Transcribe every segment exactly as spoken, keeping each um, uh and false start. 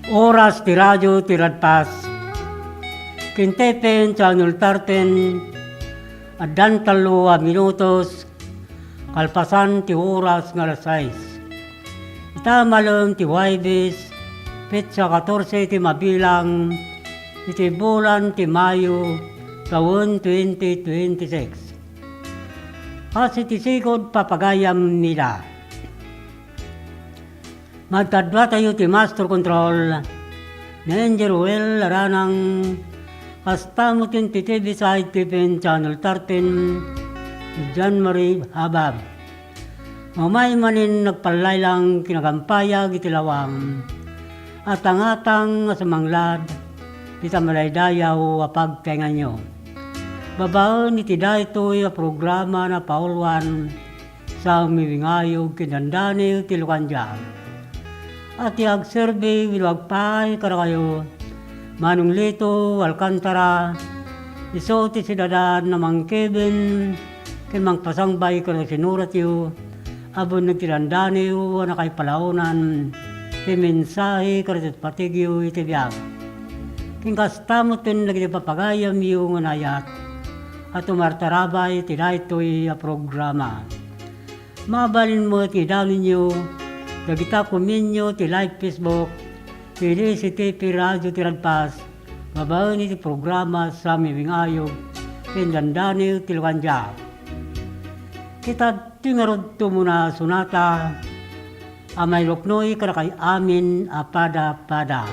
Oras ti radio ti Radpas. Ken T P N Channel thirteen, addan tallo a minutos kalpasan ti oras nga alas sais. Ita malem ti Huwebes, petsa katorse ti mabilang iti bulan ti Mayo, tawen twenty twenty-six. Kas iti sigud, papagayam ida. Magkaduatayo ti Master Control, ni Engineer Ruel Aranang, kasta met ti T V Side T P N Channel thirteen, ni John Marie Habab. Umay manen nagpallaylang kinagampayag iti lawang, atangatang a sumanglad ita madaydayaw a pagtaenganyo. Babaen iti daytoy a programa, napauluan Sammy Wingayog ken Dandaniw ti Lucandia. A ti agserbi wenno agpaay kadakayo, Manong Lito Alcantara, isu ti sidadan a mangkeben ken mangpasangbay kadagiti sinuratyo a benneg ti dandaniw a nakaipalaonan ti mensahe kadagiti patigyo iti biag. Ken kasta met dagiti papagayamyo nga naayat a tumartarabay iti daytoy a programa. Mabalin met nga idanonyo dagita komenyo ti live Facebook iti C T P Radio ti Radpas, babaen iti programa Sammy Wingayog ken Dandaniw ti Lucandia. Ket adtoy ngarud ti umuna a sonata a mairuknoy kadakay amin a pada-pada.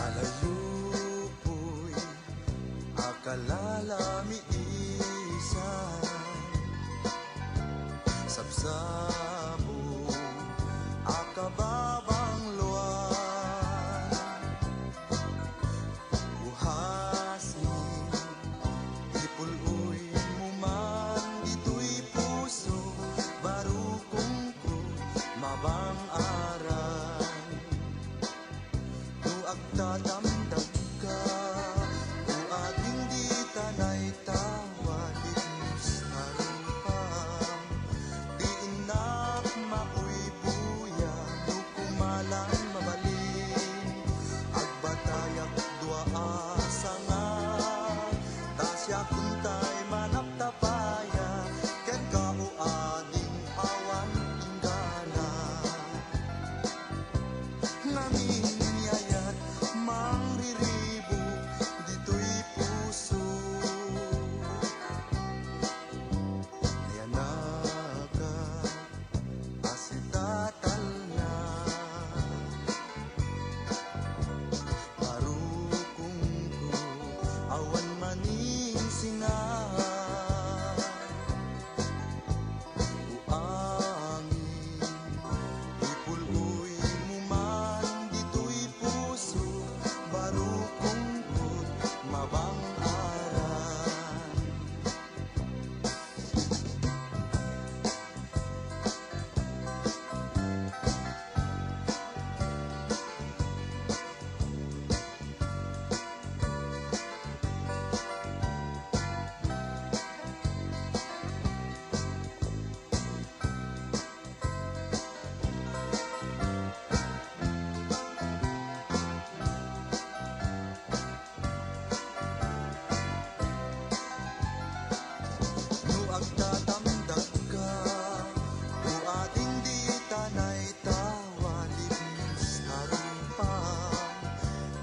Alayupoy a kalalamiisan, sabsabo a kababangloan, buhasni ipul-oymo man ditoy puso, barukongko, mabang-aran. No agtatamdagka, o ading dita nayta, walipnos a rupam. Di innak mauybuya no kumalan mabalin. Agbatayak dua a sanga, ta siak untay manaptapaya, kenka o ading awan inggana. Ngamin ni ayat mangriribuk ditoy puso. Nayanaka a sitatalna. Barukongko, awan maning singa. O angin, ipul-oymo man ditoy puso, barukongko, mabang-aran. No agtatamdagka, o ading dita nayta, walipnos a rupam.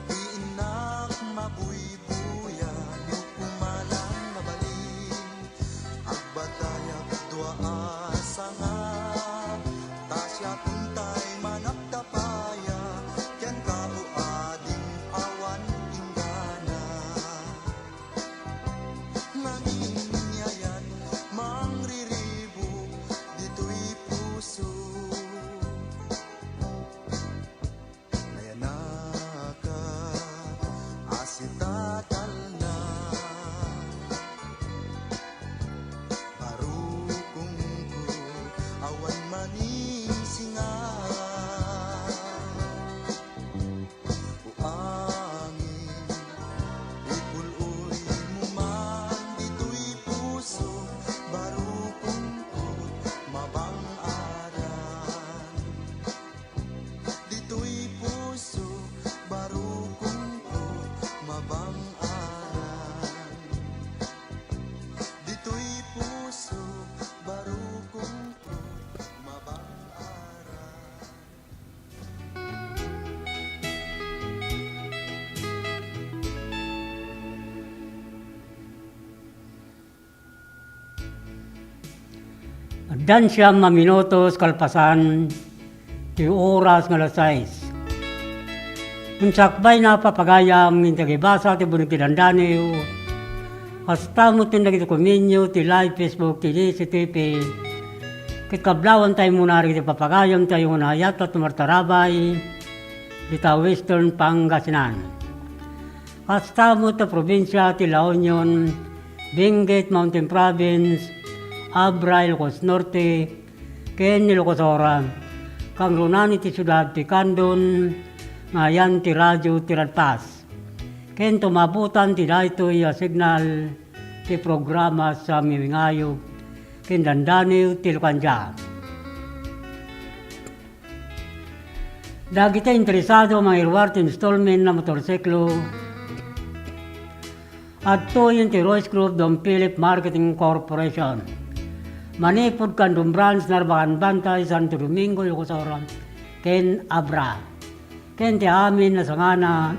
Di innak mabuybuya no kumalan mabalin. Agbatayak dua a sanga, ta siak untay manaptapaya, kenka o ading awan inggana. Ngamin ni ayat mangriribuk ditoy puso. Nayanaka a sitatalna. Barukongko, awan maning singa. Dansiam a minutos kalpasan ti oras nga alas sais. Insakbay na papagayam ngin ti agibasa ti buneg ti dandaniw. Kasta met ken dagiti kuminyo ti live Facebook ti D C T P. Ket kablawantay muna dagiti papagayamtayo nga naayat a tumartarabay dita Western Pangasinan. Kasta met ti probinsia ti La Union, Benguet Mountain Province, Abra, Ilocos Norte, ken Ilocos Sur, kangrunaan iti siudad ti Candon, nga ayan ti Radio Tiradpas. Ken tumabutan ti daytoy a signal ti programa sa Miwingayog ken Dandaniw ti Lukandia. Dagiti interesado a mangiruar ti installment a motorsiklo, adtoyen ti Royce Group Don Philip Marketing Corporation. Manipud Candon Branch, Narbacan Bantay, Santo Domingo, Ilocos Sur, ken Abra. Ken ti amin a sangana,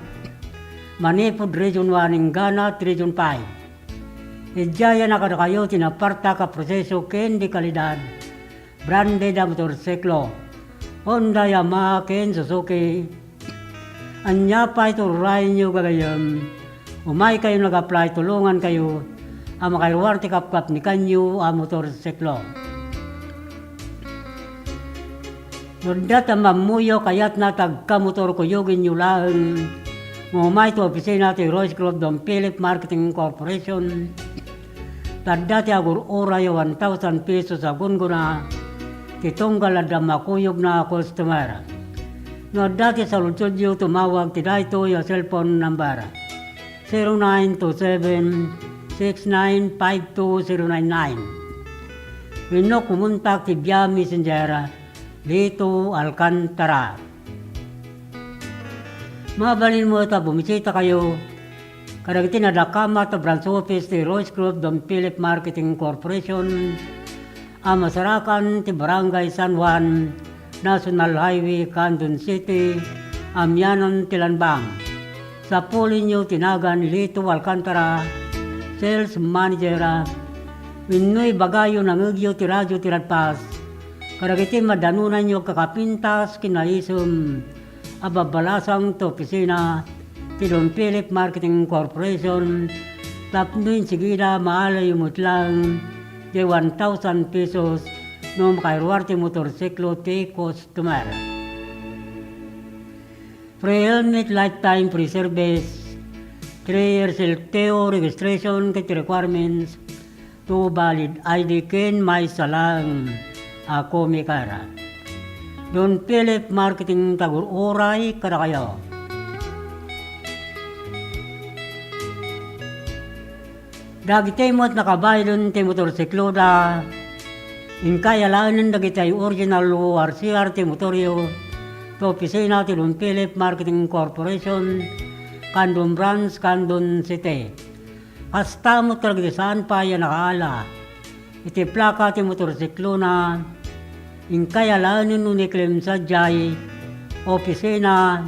manipud Region one inggana ti Region five. Idiay a kadakayo ti napartak a proseso ken di kalidad, branded a motorsiklo, Honda, Yamaha, ken Suzuki. Ania pay ti urayenyo gagayyem? Umaykayo nag-apply, tulongankayo a makairuar ti kapkapnikanyo a motorsiklo. No adda ti ammammoyo, kayatna ti agkamotor, kuyogenyo laeng nga umay ti opisina ti Royce Group Don Philip Marketing Corporation. Ta adda ti agur-uray a one thousand pesos a gunggona ti tunggal adda makuyogna a customer. No adda ti saludsodyo, tumawag ti daytoy a cellphone number, zero nine two seven, six nine five two zero nine nine. Wenno kumontak ti via Messenger, Lito Alcantara. Mabalin met a bumisitakayo kadagiti nadakamat a branch office ti Royce Group Don Philip Marketing Corporation a masarakan ti Barangay San Juan, National Highway, Candon City, amianan ti Lanbang. Sapulenyo ti nagan Lito Alcantara, Sales Manager, wenno ibagayo nangegyo ti Radio Tiradpas kadagiti madanonanyo a kakapintas ken naisem a babbalasang ti opisina ti Don Philip Marketing Corporation tapno insigida maalayo met laeng ti one thousand pesos no makairuar ti motorsiklo ti customer. Free helmet, lifetime free service, three years L T O registration ket requirements, two valid I D ken maysa laeng a komi kara. Don Philip Marketing, tagur-uray kadakayo. Dagiti met nakabaylen ti motorsikloda, inkay alaenen dagiti original O R C R ti motoryo, ti opisina ti Don Philip Marketing Corporation, Candon Branch, Candon City. Kasta met dagiti saan pay a nakaala iti plaka ti motorsiklona, inkay alaenen no ni-claim sadiay opisina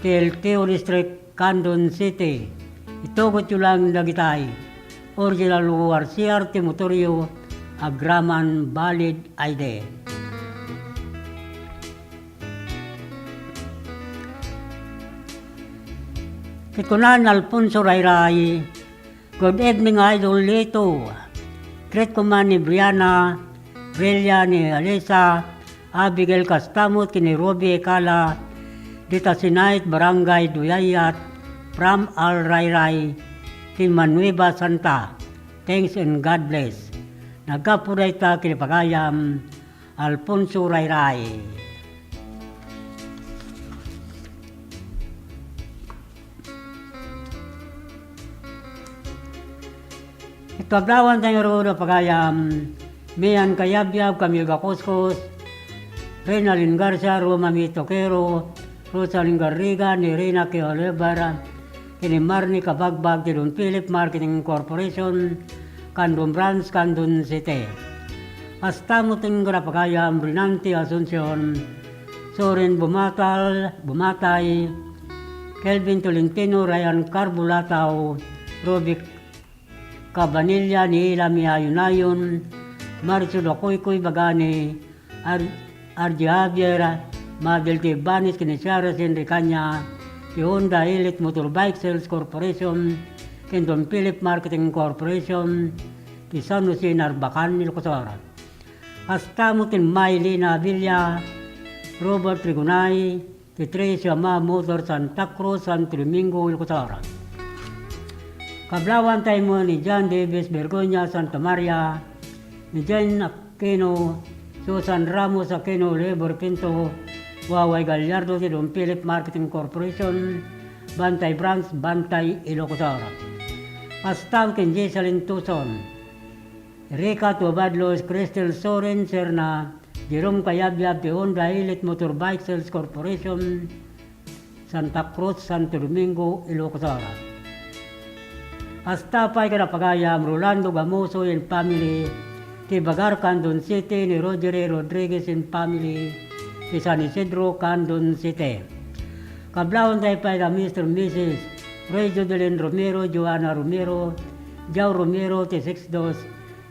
ti L T O District, Candon City. Itugotyo laeng dagitay. Original O R C R ti motoryo, agraman valid I D. Ket kuna ni Alfonso Rayray, "Good evening, Idol Lito. Greet ko man ni Brianna, Relia, ni Alisa, Abigail, kasta met ken ni Ruby Ekala, dita Sinait, Barangay Duyayat, from Al Rayray, ken Manueva Santa. Thanks and God bless." Naggapu dayta ken ni pagayam, Alfonso Rayray. Iti kablawanta ngarud a pagayam, Mian Kayabyab, Camille Gakuskus, Reynalyn Garcia, Roma Mi Toquero, Rosalyn Garriga, ni Rina K. Oliver, ken ni Marnie Kabagbag ti Don Philip Marketing Corporation, Candon Branch, Candon City. Kasta met ti pagayam, Renante Asuncion, Soren Bumatal, Bumatay, Kelvin Tolentino, Ryan Carbulataw, Robic Cabanilla, ni Ilami Ayunayon, Marcio Dacoycoy Bagani, Ar-, R J Javier, Mabel Tibanes ken Sara Henry Caña, ti Honda Elite Motorbike Sales Corporation, ken Don Philip Marketing Corporation, ti San Jose Narbacan, Ilocos Sur. Kasta met ken Maylina Abella, Robert Rigonay, ti Tres Yamaha Motor Santa Cruz, Santo Domingo, Ilocos Sur. Kablawantay met ni John Davis Bergoña Santa Maria, ni Jane Aquino, Susan Ramos Aquino, Oliver Pinto, Waway Gallardo, ti Don Philip Marketing Corporation, Bantay Branch, Bantay, Ilocos Sur. Kasta met ken Jessalyn Tuson, Rica Tuabadlos, Crystal Soren Serna, Jerome Cayabyab ti Honda Elite Motorbike Sales Corporation, Santa Cruz, Santo Domingo, Ilocos Sur. Kasta pay ken apagayam Rolando Gamoso and family, ti Bagar, Candon City, ni Roger A. Rodriguez and family, ti San Isidro, Candon City. Kablawantay pay da Mister Missus Rey Jodelin Romero, Joanna Romero, Joe Romero, ti six dos,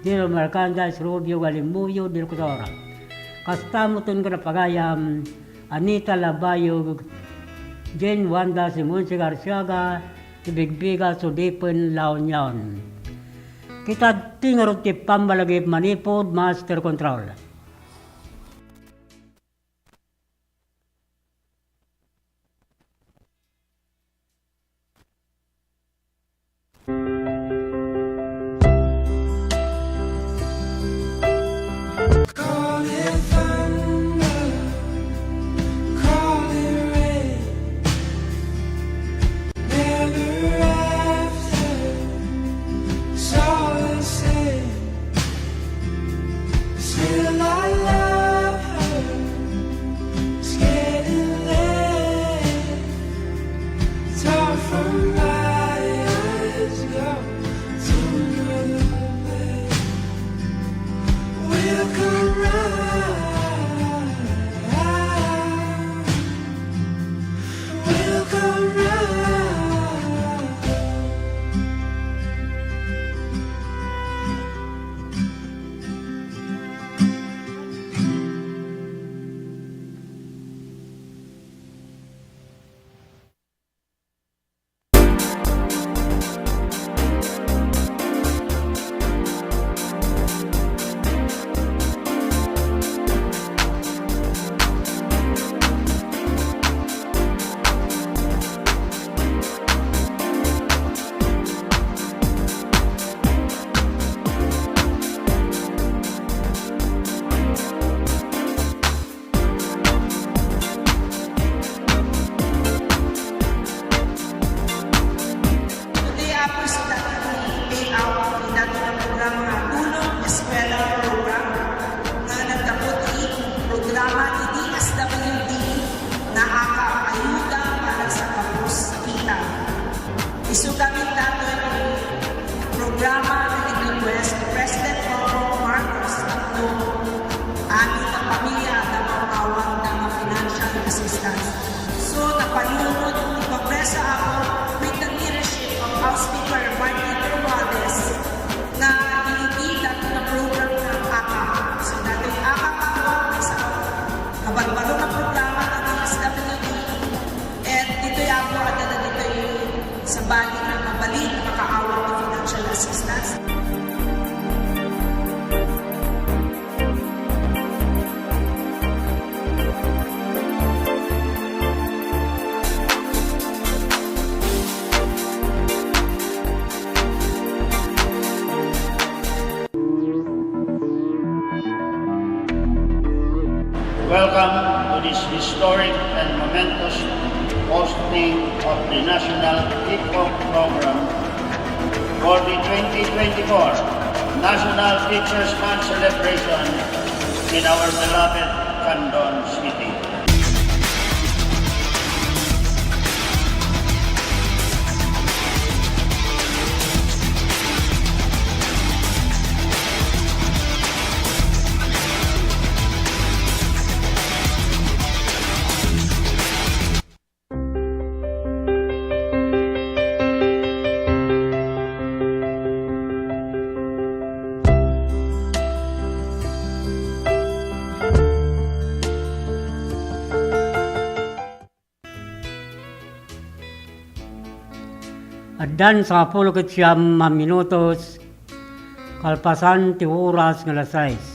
Dino Marcandas, Rubio Galimuyo, Del Cosora. Kasta met ken apagayam Anita Labayog, Jane Wanda, Simonsi Garciaga, ti Bigbiga, Sudipen, La Union. Kita ti ngarud ti pammalagip manipud Master Control. Call it thunder, call it rain, never after, it's all the same. Still I love her. It's getting late. It's hard for my eyes to go to another place. We'll come round. We'll come round. Today, Apo, isuda ti payout ti daytoy nga programa nga Tulong Eskwela Program nga naggapu ti programa ti D S W D nga AKAP, Ayuda para sa Kapos-Sakitan. Isuda met daytoy ti programa nga nag-request ni President Bongbong Marcos Junior, amin nga pamilya adda maawat nga financial assistance. So, napanunot ti Kongreso, Apo, with the leadership of House Speaker Martin Romualdez, nga ginitida ti program nga AKAP. So, daytoy AKAP, Apo, sa kabalbalo nga programa ti D S W D, and ditoy, Apo, adda ditoy sabali nga mabalin nga makaawat ti financial assistance. Welcome to this historic and momentous posting of the National Kickoff Program for the twenty twenty-four National Teachers' Month celebration in our beloved Candon City. Addan sangapulo ket siam a minutos kalpasan ti oras nga alas sais.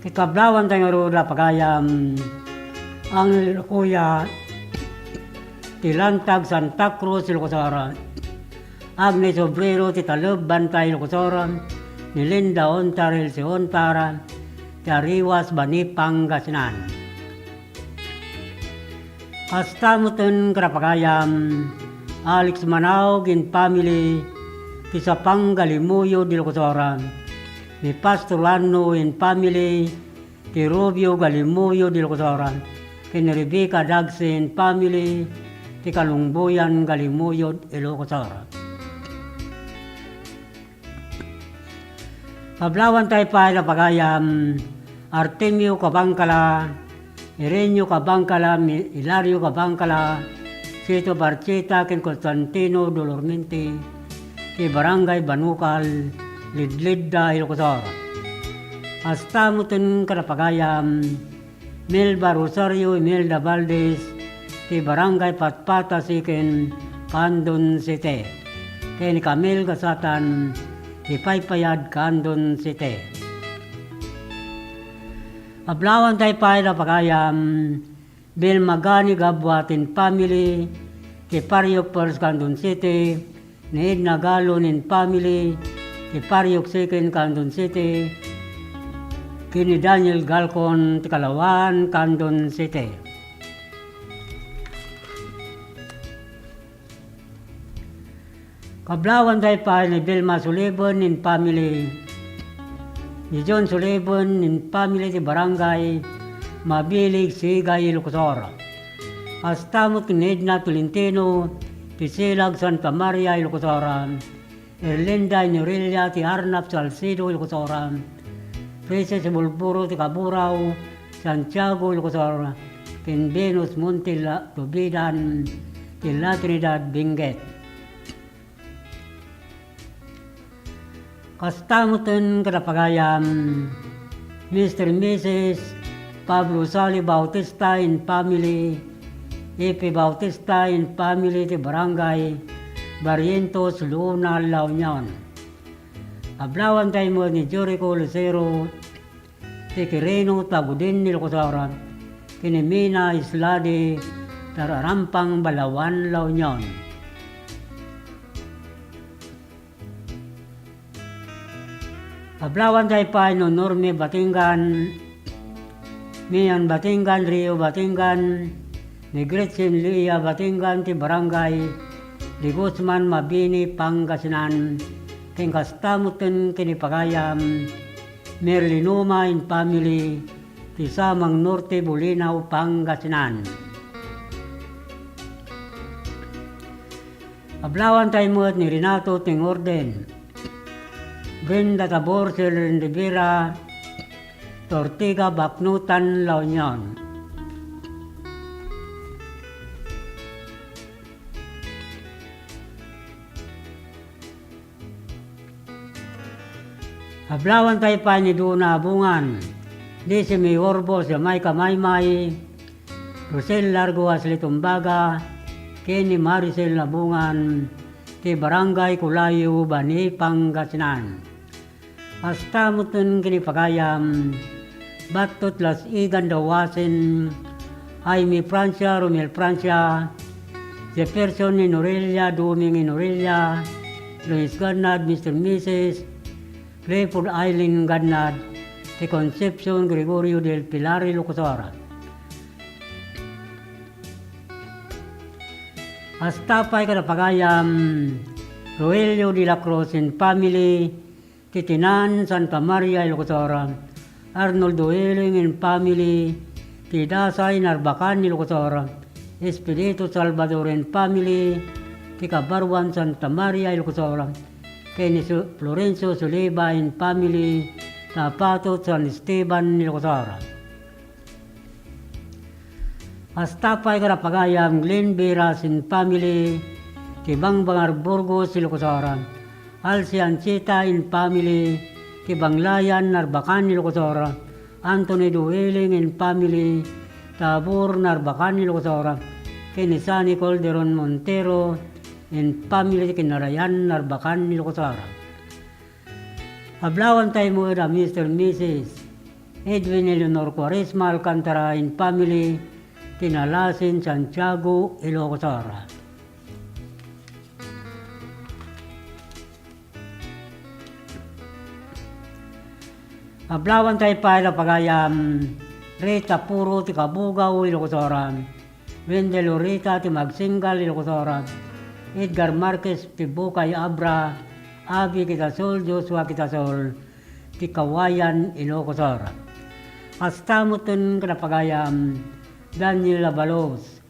Ket kablawanta ngarud a pagayam, Angel Oya ti Lantag Santa Cruz, Ilocos Sur. Agnes Obrero ti Taleb Bantay, Ilocos Sur. Ni Linda Ontar, Elsie Ontar ti Ariwas, Bani, Pangasinan. Kasta metten kada pagayam, Alex Manaug and family, ti Sapang Galimuyod, Ilocos Sur. Ni Pastor Anno and family, ti Rubio Galimuyod, Ilocos Sur. Ken ni Rebecca Dagse and family, ti Kalungboyan Galimuyod, Ilocos Sur. Kablawanta pay a pagayam, Artemio Kabangkala, Irenio Kabangkala, Mi-, Hilario Kabangkala, Sito Barcheta, ken Constantino Dolormente, ti Barangay Banukal, Lidlidda, Ilocos Sur. Kasta metten kada pagayam, Melba Rosario Imelda Valdez ti Barangay Patpata Second, Candon City. Ken ni Camel Gasatan ti Paypayad, Candon City. Kablawanta pay a pagayam, Belmagani Gabuaten family ti Pariok First, Candon City, ni Edna Galon and family ti Pariok Second, Candon City, ken ni Daniel Galcon ti Kalawan, Candon City. Kablawanta pay ni Vilma Sullivan and family, ni John Sullivan and family ti Barangay Mabilig, Sigay, Ilocos Sur. Kasta met ni Edna Tolentino ti Silag, Santa Maria, Ilocos Sur. Erlinda Inorelia ti Arnap, Salcedo, Ilocos Sur. Princess Bulburo ti Kaburao, Santiago, Ilocos Sur. Ken Venus Montilla Tubidan ti La Trinidad, Benguet. Kasta metten kada pagayam, Mister and Missus Pablo Sali Bautista and family, Epe Bautista and family ti Barangay Barrientos, Luna, La Union. Kablawanta met ni Jericho Lucero ti Quirino, Tagudin, Ilocos Sur, ken ni Mina Islade ti Arampang, Balaoan, La Union. Kablawanta pay ni Norme Batingan, Mian Batingan, Rio Batingan, ni Gretchen Lia Batingan ti Barangay de Guzman, Mabini, Pangasinan, ken kasta metten ken ni pagayam, Merlinoma and family ti Samang Norte, Bolinao, Pangasinan. Kablawanta met ni Renato Tingorden, Brenda Tabor, Sherlyn Rivera ti Ortiga, Baknotan, La Union. Kablawanta pay ni Dona Abungan, Desi May Orbos, Jamaica Maymay, Rosel Largo, Ashley Tumbaga, ken ni Maricel Abungan ti Barangay Colayo, Bani, Pangasinan. Kasta metten ken ni pagayam, Battot Las Igan Dawasen, Jaime Francia, Romel Francia, Jefferson Inorelia, Doming Inorelia, Luis Gannad, Mister and Missus Clifford Eileen Gannad, ti Concepcion Gregorio del Pilar, Ilocos Sur. Kasta pay kada pagayam, Rogelio de la Cruz and family, ti Tinan, Santa Maria, Ilocos Sur, Arnoldo Heling and family, ti Dasay, Narbacan, Ilocos Sur, Espedito Salvador and family, ti Kabaruan, Santa Maria, Ilocos Sur, ken ni Su-, Florencio Soliva and family, ti Apatot, San Esteban, Ilocos Sur. Kasta pay kada pagayam, Glenn Veras and family, ti Bangbangar, Burgos, Ilocos Sur. Alci Ancheta and family, ti Banglayan, Narbacan, Ilocos Sur. Anthony Dueling and family, Tabor, Narbacan, Ilocos Sur. Ken ni Sunny Calderon Montero, and family ti kinarayan Narbacan, Ilocos Sur. Ablawantay met a Mister and Missus Edwin Eleanor Cuaresma Alcantara and family ti Nalasin, Santiago, Ilocos Sur. Ablawantay pay la pagayam Rita Puro ti Kabugaw, Ilocos Sur. Wendell Urita ti Magsinggal, Ilocos Sur. Edgar Marquez ti Bukay Abra, Abi Kitasol, Joshua Kitasol ti Kawayan, Ilocos Sur. Kasta metten kada pagayam Daniel Abalos,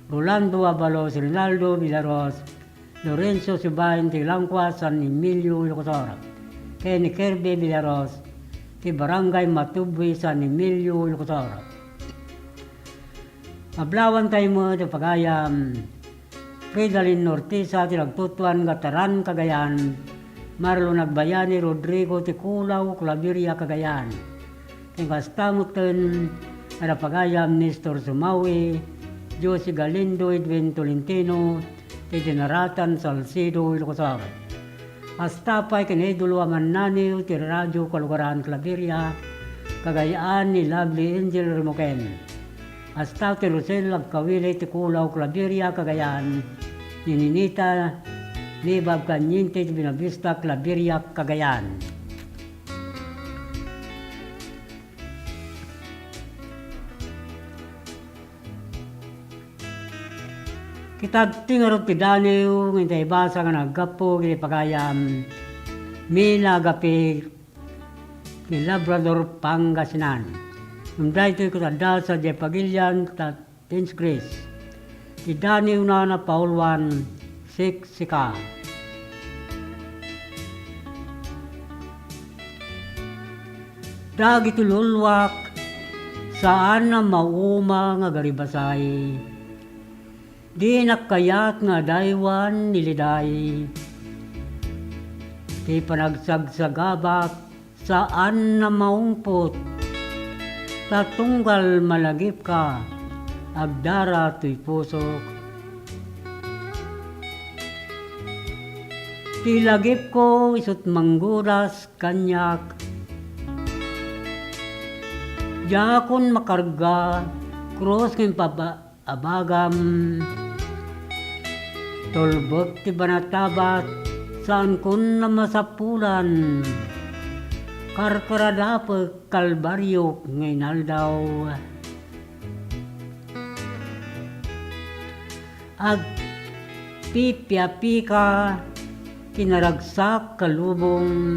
Rolando Abalos, Rinaldo Villaros, Lorenzo Sibayan ti Langkua, San Emilio, Ilocos Sur, ken Kirby Villaros ti Barangay Matubwi, San Emilio, Ilocos Sur. Ablawantay met ti pagayam Fridalin Ortiza ti nagtutuan Gataran, Cagayan, Marlon Agbayani Rodrigo ti Kulaw, Claveria, Cagayan. Ken kasta metten, kada pagayam Nestor Sumawi, Josie Galindo, Edwin Tolentino, ti Dinaratan, Salcedo, Ilocos Sur. Kasta pay ken idolo a mannaniw ti Radio Kalugaran, Claveria, Cagayan, ni Lovely Angel Remoken. Kasta ti Rosel Agkawili ti Kulaw, Claveria, Cagayan, ni Ninita Neva Agkaniente ti Buenavista, Claveria, Cagayan. Kitadti ngarud ti daniw nga intay basa nga naggapu iti pagayam Mila Agapi ti Labrador, Pangasinan. Ngem daytoy ket adda sadiay pagilian ta Tens Grace. Ti daniwna a napauluan, Siksika. Dagiti luluak, saan a mauma nga agaribasay. Dinak kayat nga adaywan ni Liday. Ti panagsagsagabak, saan a maungpot, ta tunggal malagipka, agdara toy pusok. Ti lagipko isut' manggudas kaniak. Diakon makarga, krus nga impaba-, abagam. Tulbek ti banatabat, saankon a masapulan. Karkaradapek kalbariok nga inaldaw. Agpipiapika ti naragsak a lubong.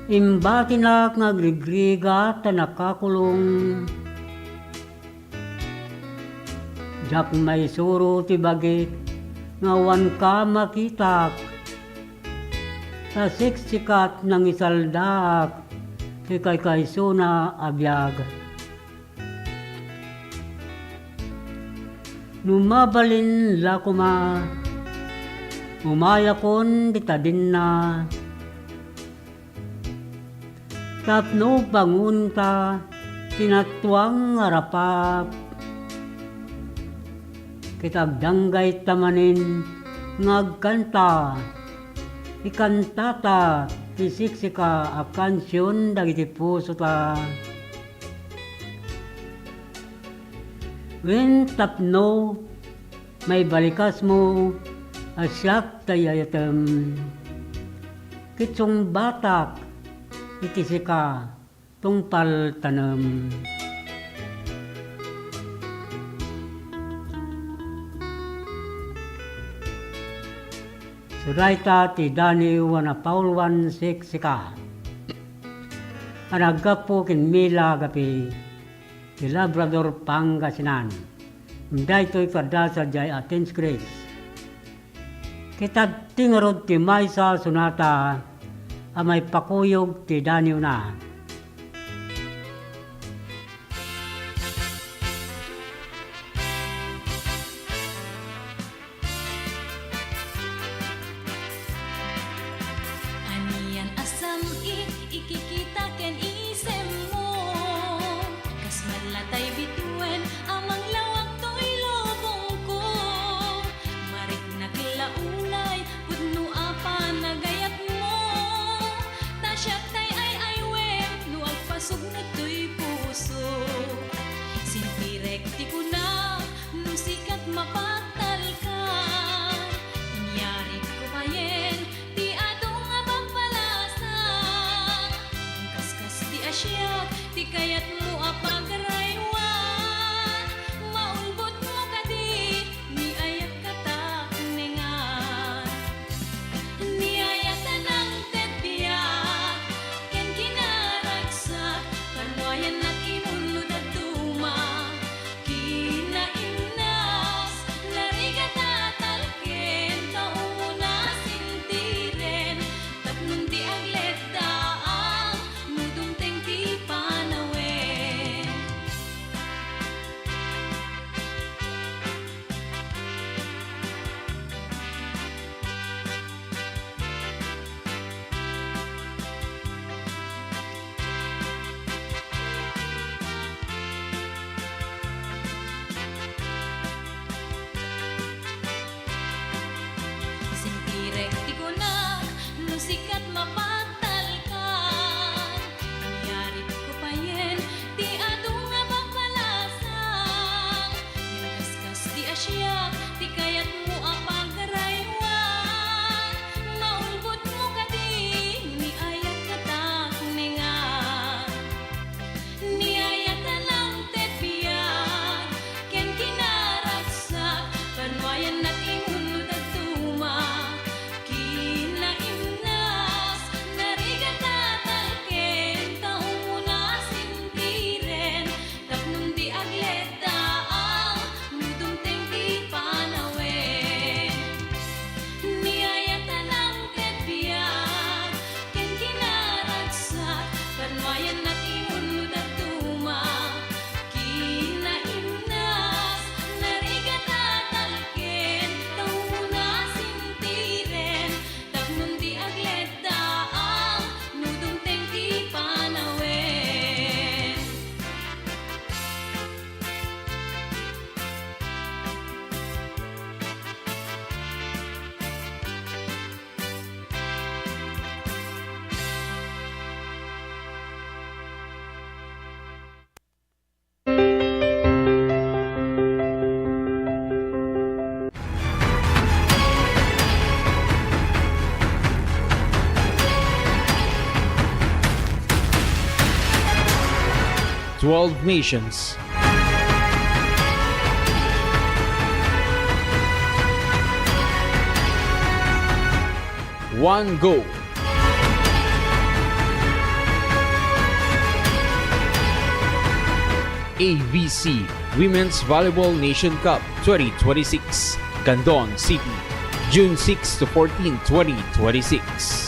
Imbatinak nga agrigrigat ta nakakulong. Diak maisuro ti bagik nga awanka makitak. Ta siksikat nangisaldaak ti kaykaysona a biag. No mabalin la koma, umayakon dita dinna. Tapno bangonta ti natuang nga rapap. Ket agdanggayta manen nga agkanta, ikantata ti siksika a kansion dagiti pusota. Wen tapno maibalikasmo a siak ti ay-ayatem, ket sungbatak iti sika tungpal tanem. Sadayta ti daniw a napauluan siksika a naggapu ken Mila Agapi ti Labrador, Pangasinan. Daytoy kadasa diay Athens, Greece. Kitad ti ngarud ti maysa a sonata a maipakuyog ti daniwna. Anian a sam-i, ikikita ken isemmo. Kas mallatay bituen a manglawag toy lubongko. Ti kayatmo a pagraywan, maulbodmo kadi ni ayat kataknengan. Ni ayat a nangted biag ken kinaragsak, panawayannak imon no dadduma. Kinaimnas, narigat a talken, ta umuna sintiren, tapno ti agleddaang, no dumteng ti panawen. Sintirek ti kunak, no sika ti mapagtalkan. Ni aritko payen ti adu nga papalasang. Ngem kaskas ti asiak, ti kayatmo a pagraywan, maulbodmo kadi ni ayat kataknengan. Ni ayat a nangted biag ken kinaragsak, panawayannak imon no dadduma. Kinaimnas, narigat a talken, ta umuna sintiren, tapno ti agleddaang, no dumteng ti panawen. Ni ayat a nangted biag ken kinaragsak, panawayannak imon no dadduma. Kinaimnas, narigat a talken, ta umuna sintiren, tapno ti agleddaang, no dumteng ti panawen. Twelve nations. One goal. A V C Women's Volleyball Nation Cup twenty twenty-six, Candon City, June six to fourteen, twenty twenty-six.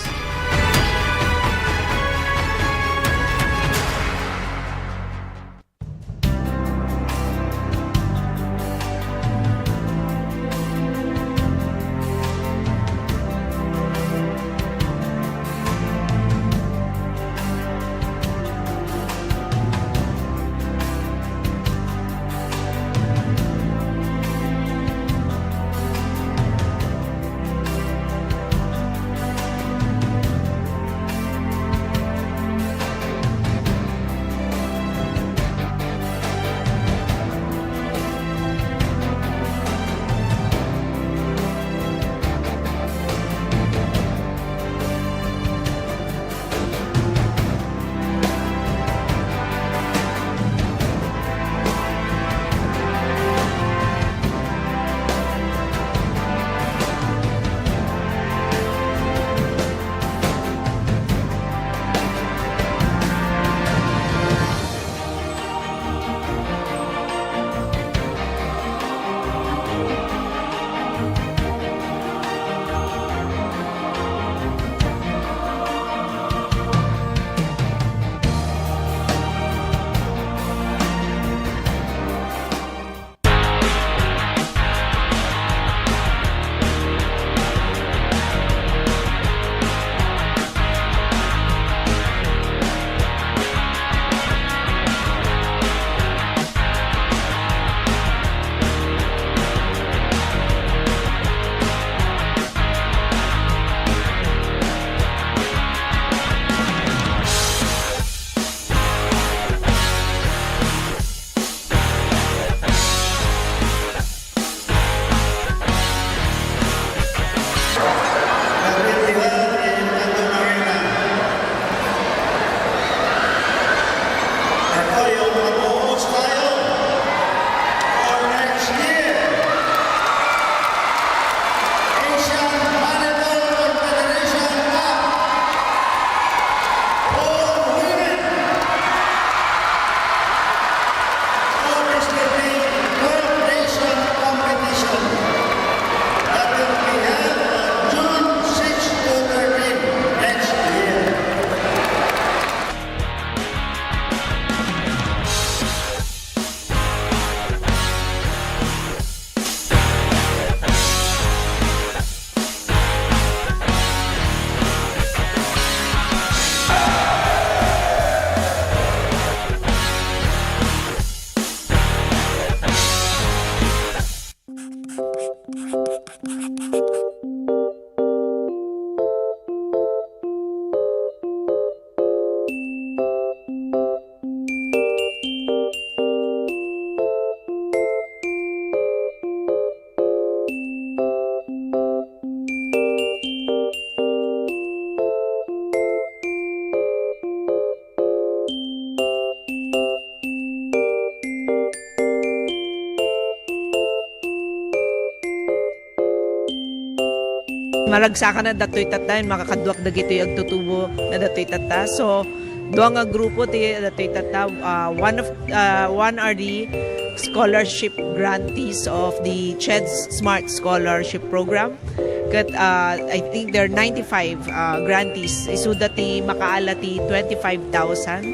Maragsakan na datoy tatta, makakaduak dagitoy agtutubo na datoy tatta. So, dua nga grupo ti datoy tatta. Uh, one of uh, one are the scholarship grantees of the CHED Smart Scholarship Program. Ket uh, I think there are ninety-five uh, grantees. Isuda ti makaala ti twenty-five thousand.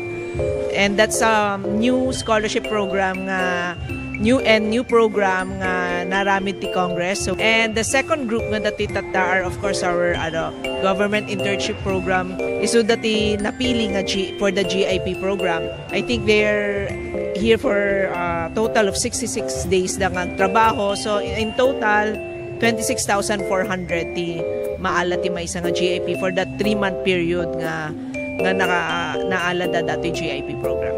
And that's a new scholarship program nga new and new program nga naramid ti Congress. So, and the second group nga dati tatta are, of course, our ano, government internship program. Isu dati napili nga G, for the G I P program. I think they're here for a total of sixty-six days da nga trabaho. So, in total, twenty-six thousand four hundred ti maala ti maysa nga G I P for that three-month period nga nga naka, naalada dati G I P program.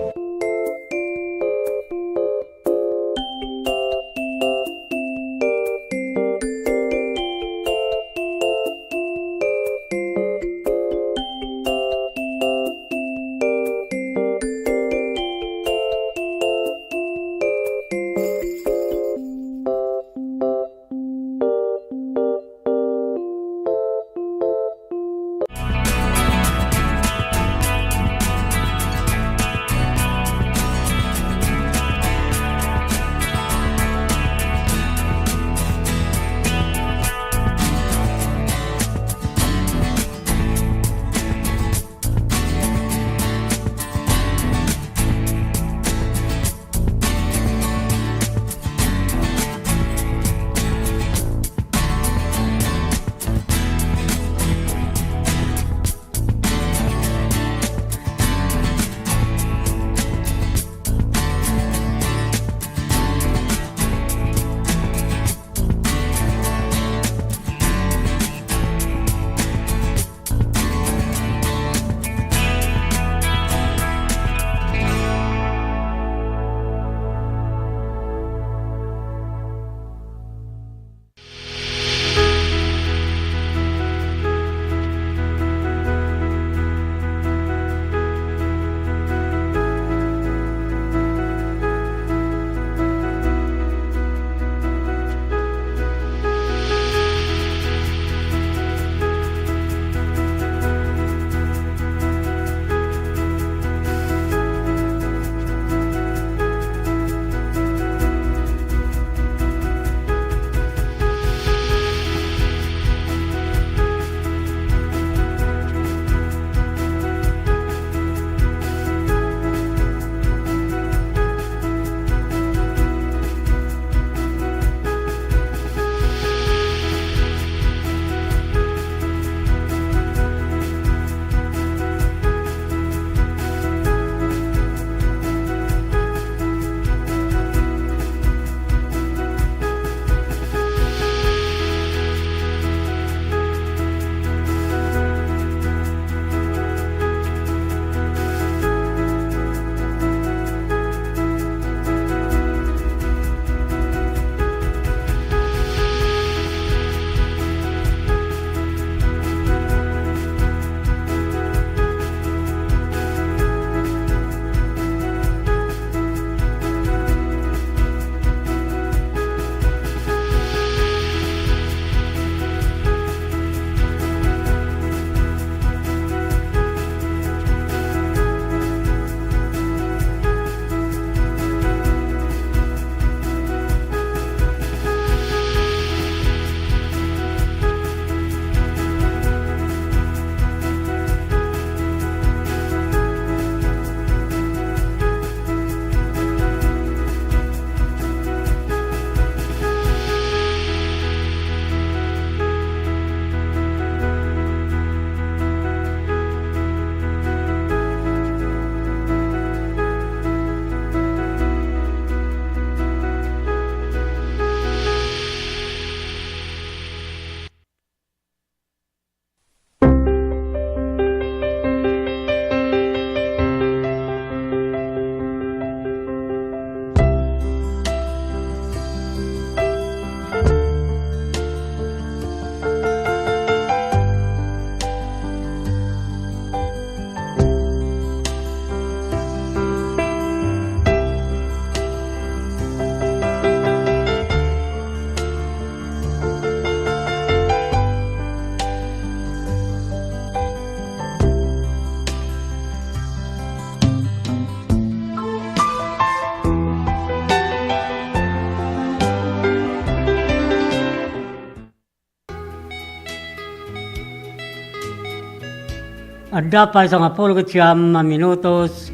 Adda pay sangapulo ket siam a minutos,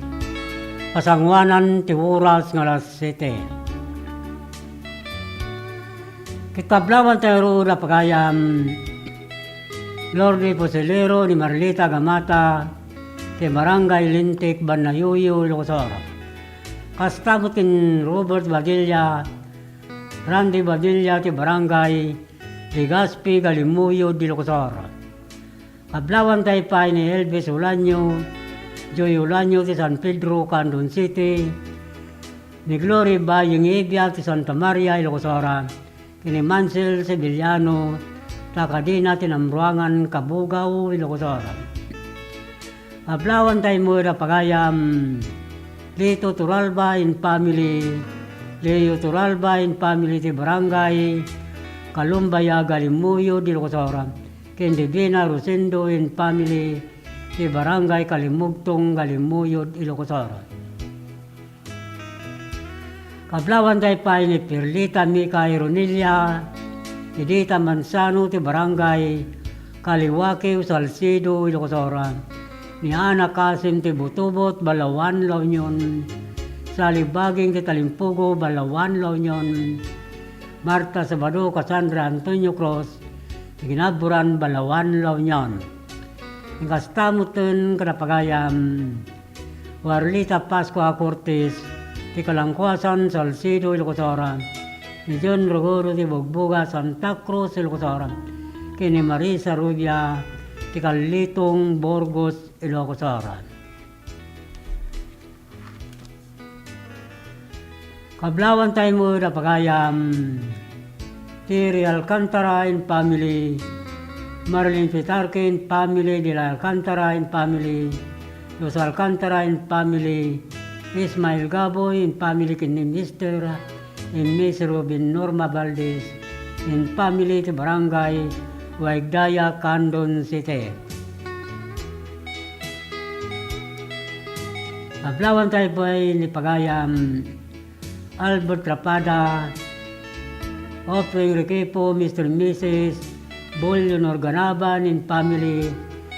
pasanguanan ti oras nga alas siete. Ket kablawanta ruen a pagayam, Lordy Fusilero ni Marlita Gamata, ti Barangay Lintik, Banna Yoyo, Ilocos Sur. Kasta met ken Robert Badilla, Randy Badilla, ti Barangay Legazpi, Galimuyod, Ilocos Sur. Kablawanta pay ni Elvis Ulanio, Joy Ulanio ti San Pedro, Candon City, ni Glory Baying Evia ti Santa Maria, Ilocos Sur, ken ni Mansel Sevillano, ta kadina ti Namruangan, Cabugao, Ilocos Sur. Kablawanta met a pagayam, Lito Turalba and family, Leo Turalba and family ti Barangay Kalumbaya, Galimuyod, Ilocos Sur, ken Divina Rosendo and family ti Barangay Kalimugtong, Galimuyod, Ilocos Sur. Kablawanta pay ni Perlita Mika Ironilla, Edita Manzano ti Barangay Kaliwakeo, Salcedo, Ilocos Sur, ni Ana Kasim ti Butubot, Balaoan, La Union, Sali Baging ti Talimpugo, Balaoan, La Union, Marta Sabado, Cassandra Antonio Cruz, ti Kinaburan, Balaoan, La Union. Ken kasta metten kada pagayam, Warlita Pascua Cortez ti Kalangkuasan, Salcedo, Ilocos Sur, ni John Rogoro ti Bugbuga, Santa Cruz, Ilocos Sur, ken ni Marisa Rubia ti Kalitong, Burgos, Ilocos Sur. Kablawanta met a pagayam, Terry Alcantara and family, Marilyn Pitarque and family, Dila Alcantara and family, Los Alcantara and family, Ismael Gaboy and family, ken ni Mister and Miss Robin Norma Valdez and family ti Barangay Waigdaya, Candon City. Kablawanta pay ni pagayam, Albert Rapada, Offering Requepo, Mister and Missus Bulyo Norganaban and family,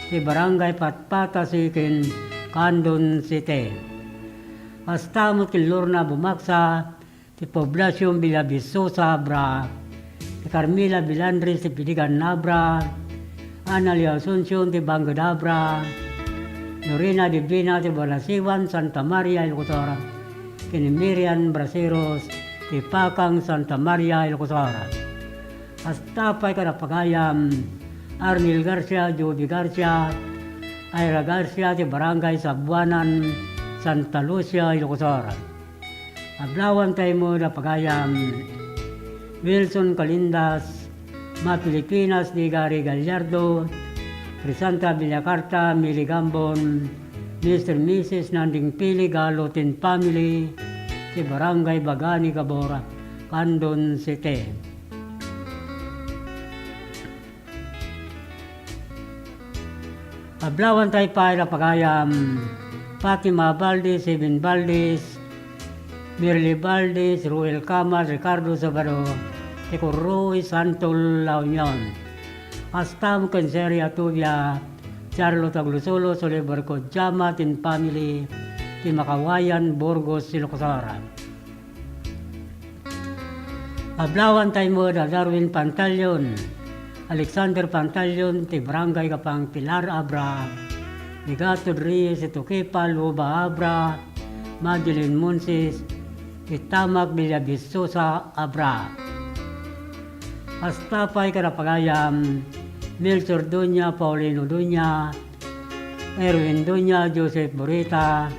ti Barangay Patpata Second, Candon City. Kasta met ken Lorna Bumaksa, ti Poblacion Villavicosa, Abra, ti Carmela Vilandres ti Piligan, Abra, Analia Asuncion ti Bangked, Abra, Lorena Divina ti Balasiwan, Santa Maria, Ilocos Sur, ken ni Miriam Braceros ti Pakang, Santa Maria, Ilocos Sur. Kasta pay kada pagayam, Arnel Garcia, Joby Garcia, Ira Garcia ti Barangay Sabuanan, Santa Lucia, Ilocos Sur. Kablawanta met a pagayam, Wilson Calindas, Ma Filipinas ni Gary Gallardo, Crisanta Villacarta, Mili Gambon, Mister and Missus Nanding Pili Galot and family, ti Barangay Bagani Gabor, Candon City. Kablawanta pay a pagayam, Fatima Valdez, Eben Valdez, Mirly Valdez, Ruel Kamal, Ricardo Sabado, ti Kurroy, Santol, La Union. Kasta met ken Seri Atubia, Charlotte Aglusulos, Oliver Kodjama, tin family, ti Makawayan, Burgos, Ilocos Sur. Kablawanta met a Darwin Pantalion, Alexander Pantalion ti Barangay Gapang Pilar, Abra, ni Gatod Reyes ti Tukipa, Luba, Abra, Madeline Monses ti Tamak, Villavicosa, Abra. Kasta pay kada pagayam, Melchor Dunya, Paulino Dunya, Erwin Dunya, Joseph Burita,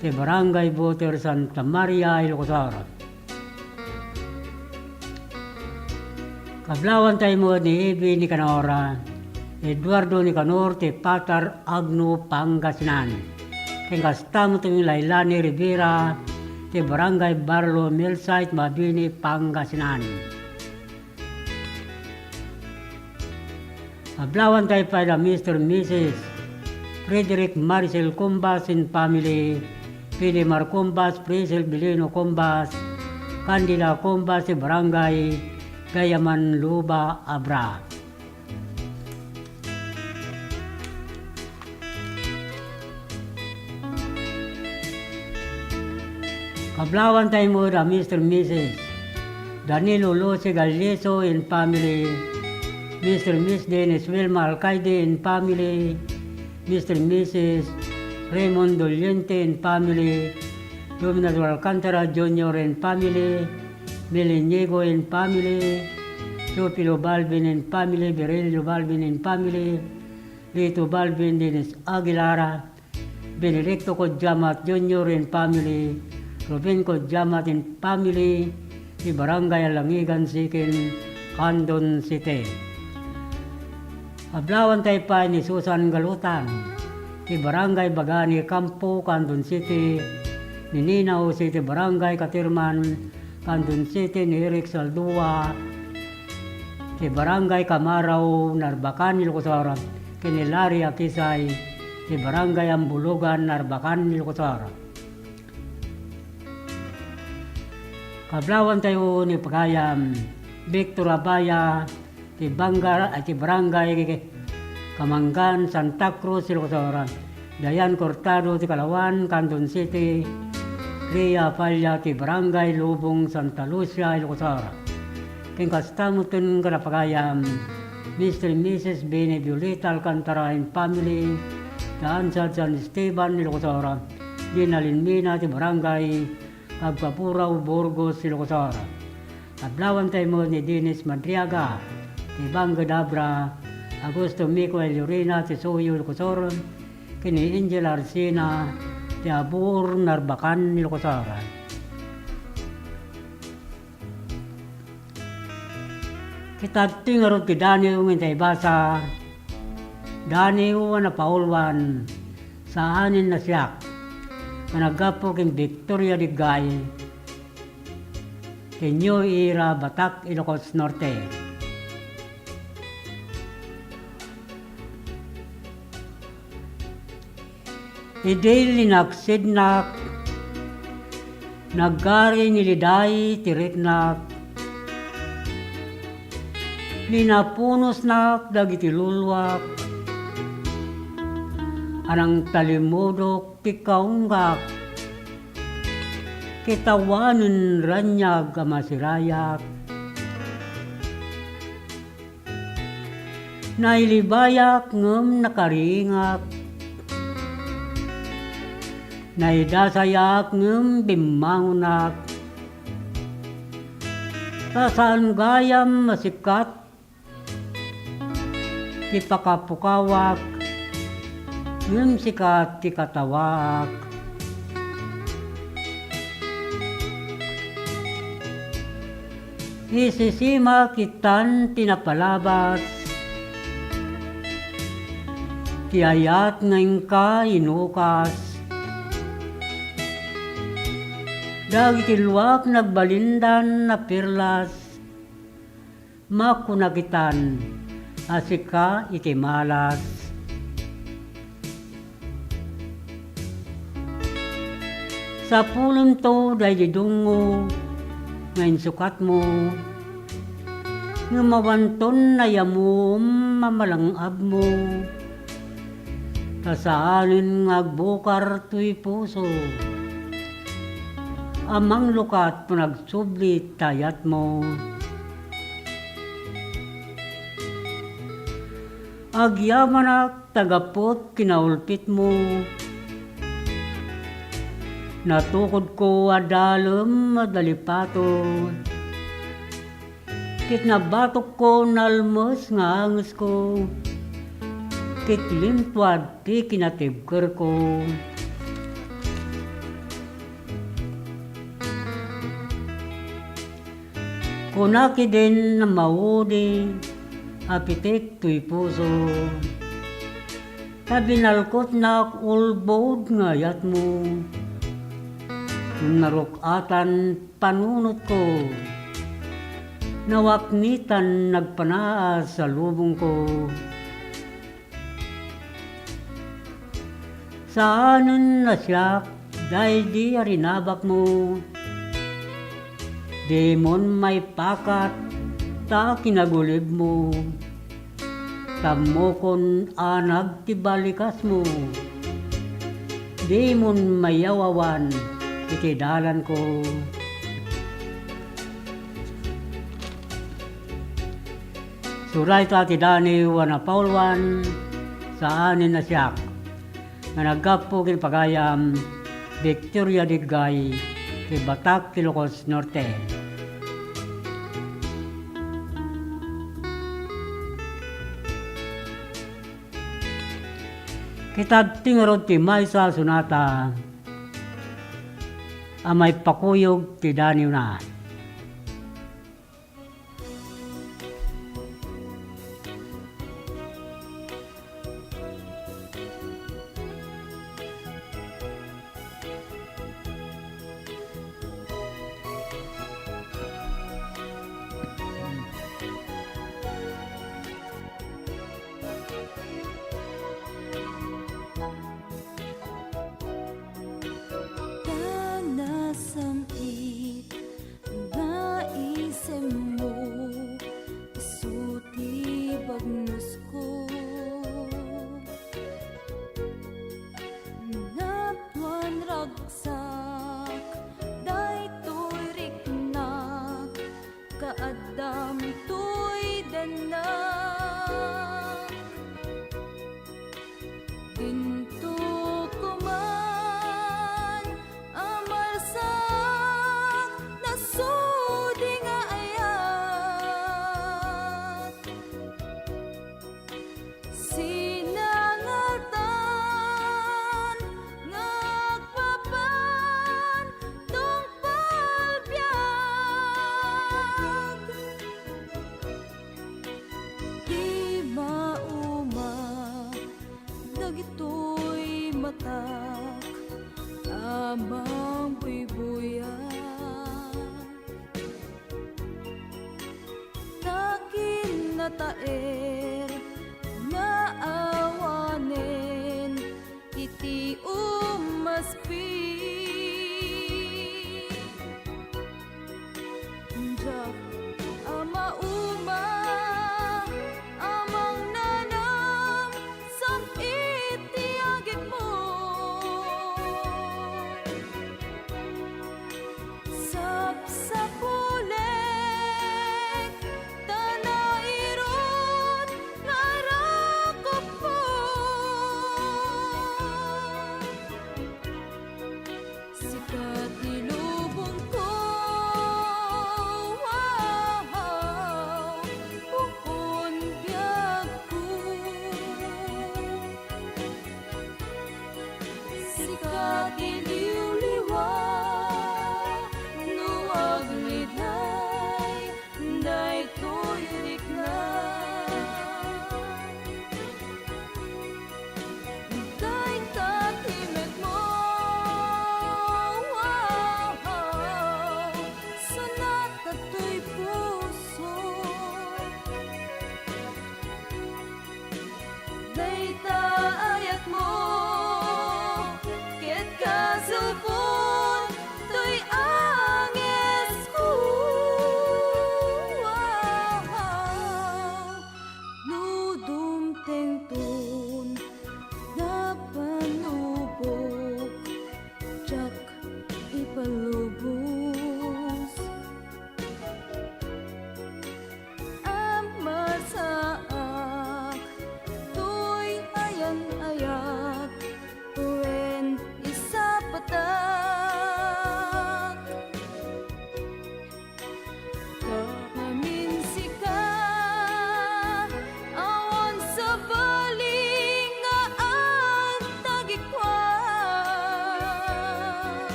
ti Barangay Buter, Santa Maria, Ilocos Sur. Kablawanta met ni Evi Nicanor, Eduardo Nicanor ti Patar, Agno, Pangasinan. Ken kasta met ni Lailani Rivera ti Barangay Barlo, Millsite, Mabini, Pangasinan. Kablawanta pay a Mister and Missus Frederick Maricel Cumbas and family, Pilimar Cumbas, Priscil Bilino Cumbas, Candida Cumbas ti Barangay Gayaman, Luba, Abra. Ablawan tayo met a Mister Missus Danilo Lucy Galliso and family, Mister Miss Dennis Wilma Alcaide and family, Mister Missus Raymond Doliente and family, Dominado Alcantara Junior and family, Mel Inigo and family, Teofilo Balvin and family, Virelio Balvin and family, Lito Balvin, Dennis Aguilara, Benedicto Codiamat Junior and family, Ruben Codiamat and family, ti Barangay Alangigan Second, Candon City. Ablawan tayo pay ni Susan Galutan, ti Barangay Bagani Campo, Candon City, ni Nina Jose, ti Barangay Catirman, Candon City, ni Eric Saldua, ti Barangay Kamarao, Narbacan, Ilocos Sur, ken ni Larry Akisay, ti Barangay Ambulugan, Narbacan, Ilocos Sur. Ablawan tayo ni pagayam Victor Abaya, ti Bangga-, ay, ti Barangay Kamangan, Santa Cruz, Ilocos Sur. Diane Cortado ti Kalawan, Candon City, Rhea Falla ti Barangay Lubong, Santa Lucia, Ilocos Sur. Ken kasta met ti kadapagayam, Mister and Missus Bene Violeta Alcantara and family, ti Ansad San Esteban, Ilocos Sur, Gina Linmina ti Barangay Pagpapurao, Burgos, Ilocos Sur. Ablawan tayo met ni Dennis Madriaga, ti Bangked Abra, Augusto Miko and Lorena ti Suyo, Ilocos Sur, ken ni Angel Arsina, ti Abur, Narbacan, Ilocos Sur. Ket adtoy ngarud ti daniw nga intay basa, daniw a napauluan, saanen a siak, nga naggapu ken Victoria Diggay, ken New Era, Batac, Ilocos Norte. Idi linaksidnak, nagari ni Liday ti riknak, linapunosnak dagiti luluak, a nangtalimudok ti kaunggak, ket awanen raniag a masirayak. Nailibayak ngem nakariingak. Naidasayak ngem bimmangonak. Ta saan gayam a sikat ti pakapukawak, ngem sika ti katawaak. Isisimak itan ti napalabas, ti ayat nga inka inukas. Dagiti luak nagbalindan a perlas, makunak itan a sika iti malas. Sapulento daydi dungngo nga insukatmo, ngem awanton nayamom a malang-abmo. Ta saanen nga agbukar toy puso a manglukat no agsubli ti ayatmo. Agyamanak ta gapu ti kinaulpitmo, natukodko a dalem a dalipato. Ket nabatokko nalmes nga angesko, ket limtuad ti kinatibkerko. Kuna kidin a maudi a pitik toy puso, ta binalkotnak ulbod nga ayatmo. Ngem naruk-atan panunotko, nawaknitan nagpanaas a lubongko. Saanen a siak daydi a rinabakmo. Dimon maipakat ta kinagulibmo. Tammokon anag ti balikasmo. Dimon mayaw-awan iti dalanko. Surayta ti daniw a napauluan, saanen a siak, nga naggapu ken pagayam, Victoria Diggay, ti Batak, Ilocos Norte. Kitad ti ngarud ti maysa a sonata a maipakuyog ti daniwna. Ta nasam-it nga isemmo, isu ti bagnosko. Napuan ragsak daytoy riknak, kaaddam toy dennak. Dinto koman a marsak, nasudi nga ayat. Sinangaltan nga agpapan tungpal biag. Di mauma dagitoy matak a mangbuybuyag. Ta kinataer nga awanen iti umaspi. Diak a mauma a mangnanam sam-it ti agikmo. Sapsapulek ta nairut nga rakuppo. Sika ti lubongko, wow, puon biagko. Sika ti liwliwa no agliday daytoy rikna. Dayta ti mekmo,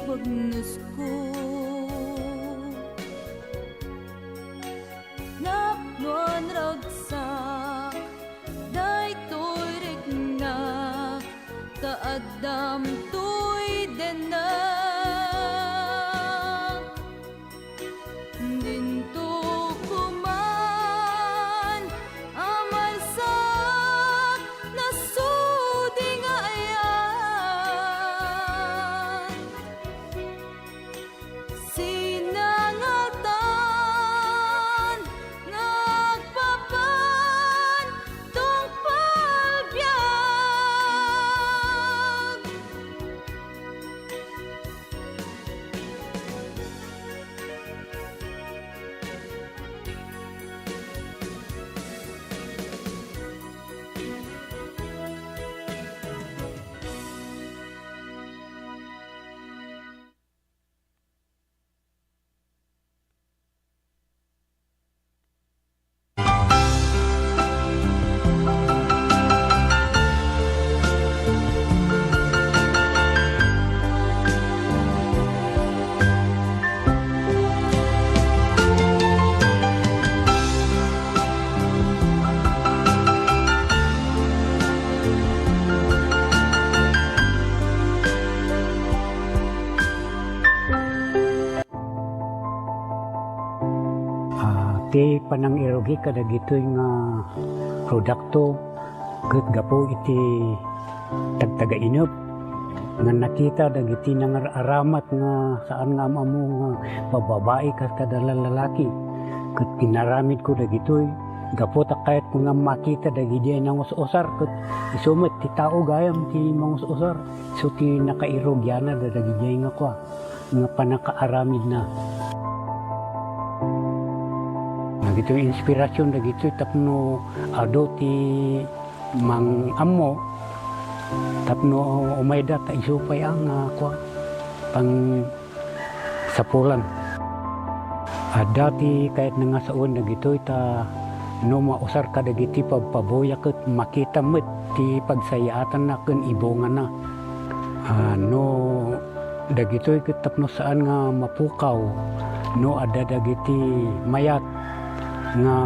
bagnusko. Napnoan ragsak daytoy riknak, ta addam toy denak. Dinto koman a malsak, nasudi nga ayan. Sinangatan nga agpapan tungpal biag. Ah, ti panangirugi kadagitoy nga produkto ket gapu iti tagtagainep nga nakita dagiti nangar-aramat nga saan nga am-ammo nga bababai kas kada lalaki. Ket inaramidko dagitoy gapu ta kayatko nga makita dagidiay nangus-usar ket isu met ti tao gayam ti mangus-usar. Isu ti nakairugianna dadagidiay nga kua nga pannakaaramidna. Dagitoy inspirasyon dagitoy tapno adu ti mang-ammo tapno umayda ta isu pay a nga kua pangsapulan. Adda ti kayatna nga sawen dagitoy ta no mausar kadagiti pabpabuya ket makita met ti pagsayaatanna ken ibungana. Ah, no dagitoy ket tapno saan nga mapukaw, no adda dagiti mayat nga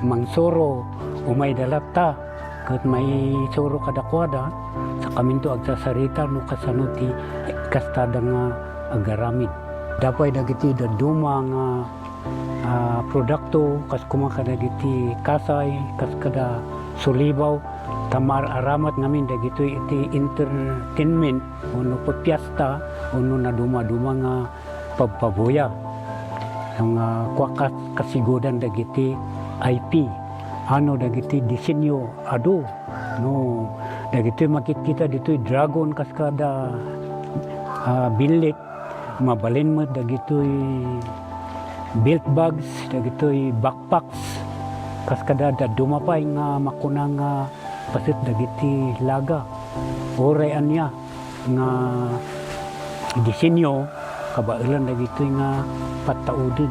mangsuro, umayda latta ket maisuro kadakuada, sakaminto agsasarita no kasano ti kastada nga agaramid. Adda pay dagiti dadduma nga ah, produkto, kas koma kadagiti kasay, kas kada sulibaw, ta maar-aramat ngamin dagitoy iti entertainment, wenno piesta, wenno naduma-duma nga pabpabuya. Nga kua kas-, kasigudan dagiti I P, ano dagiti disenyo, adu, no, dagitoy makitkita ditoy dragon, kas kada, ah, billit, Mabalin met dagitoy belt bags, dagitoy backpacks, kas kada dadduma pay nga makuna nga paset dagiti laga. Uray ania nga disenyo, kabaelan dagitoy nga pattauden.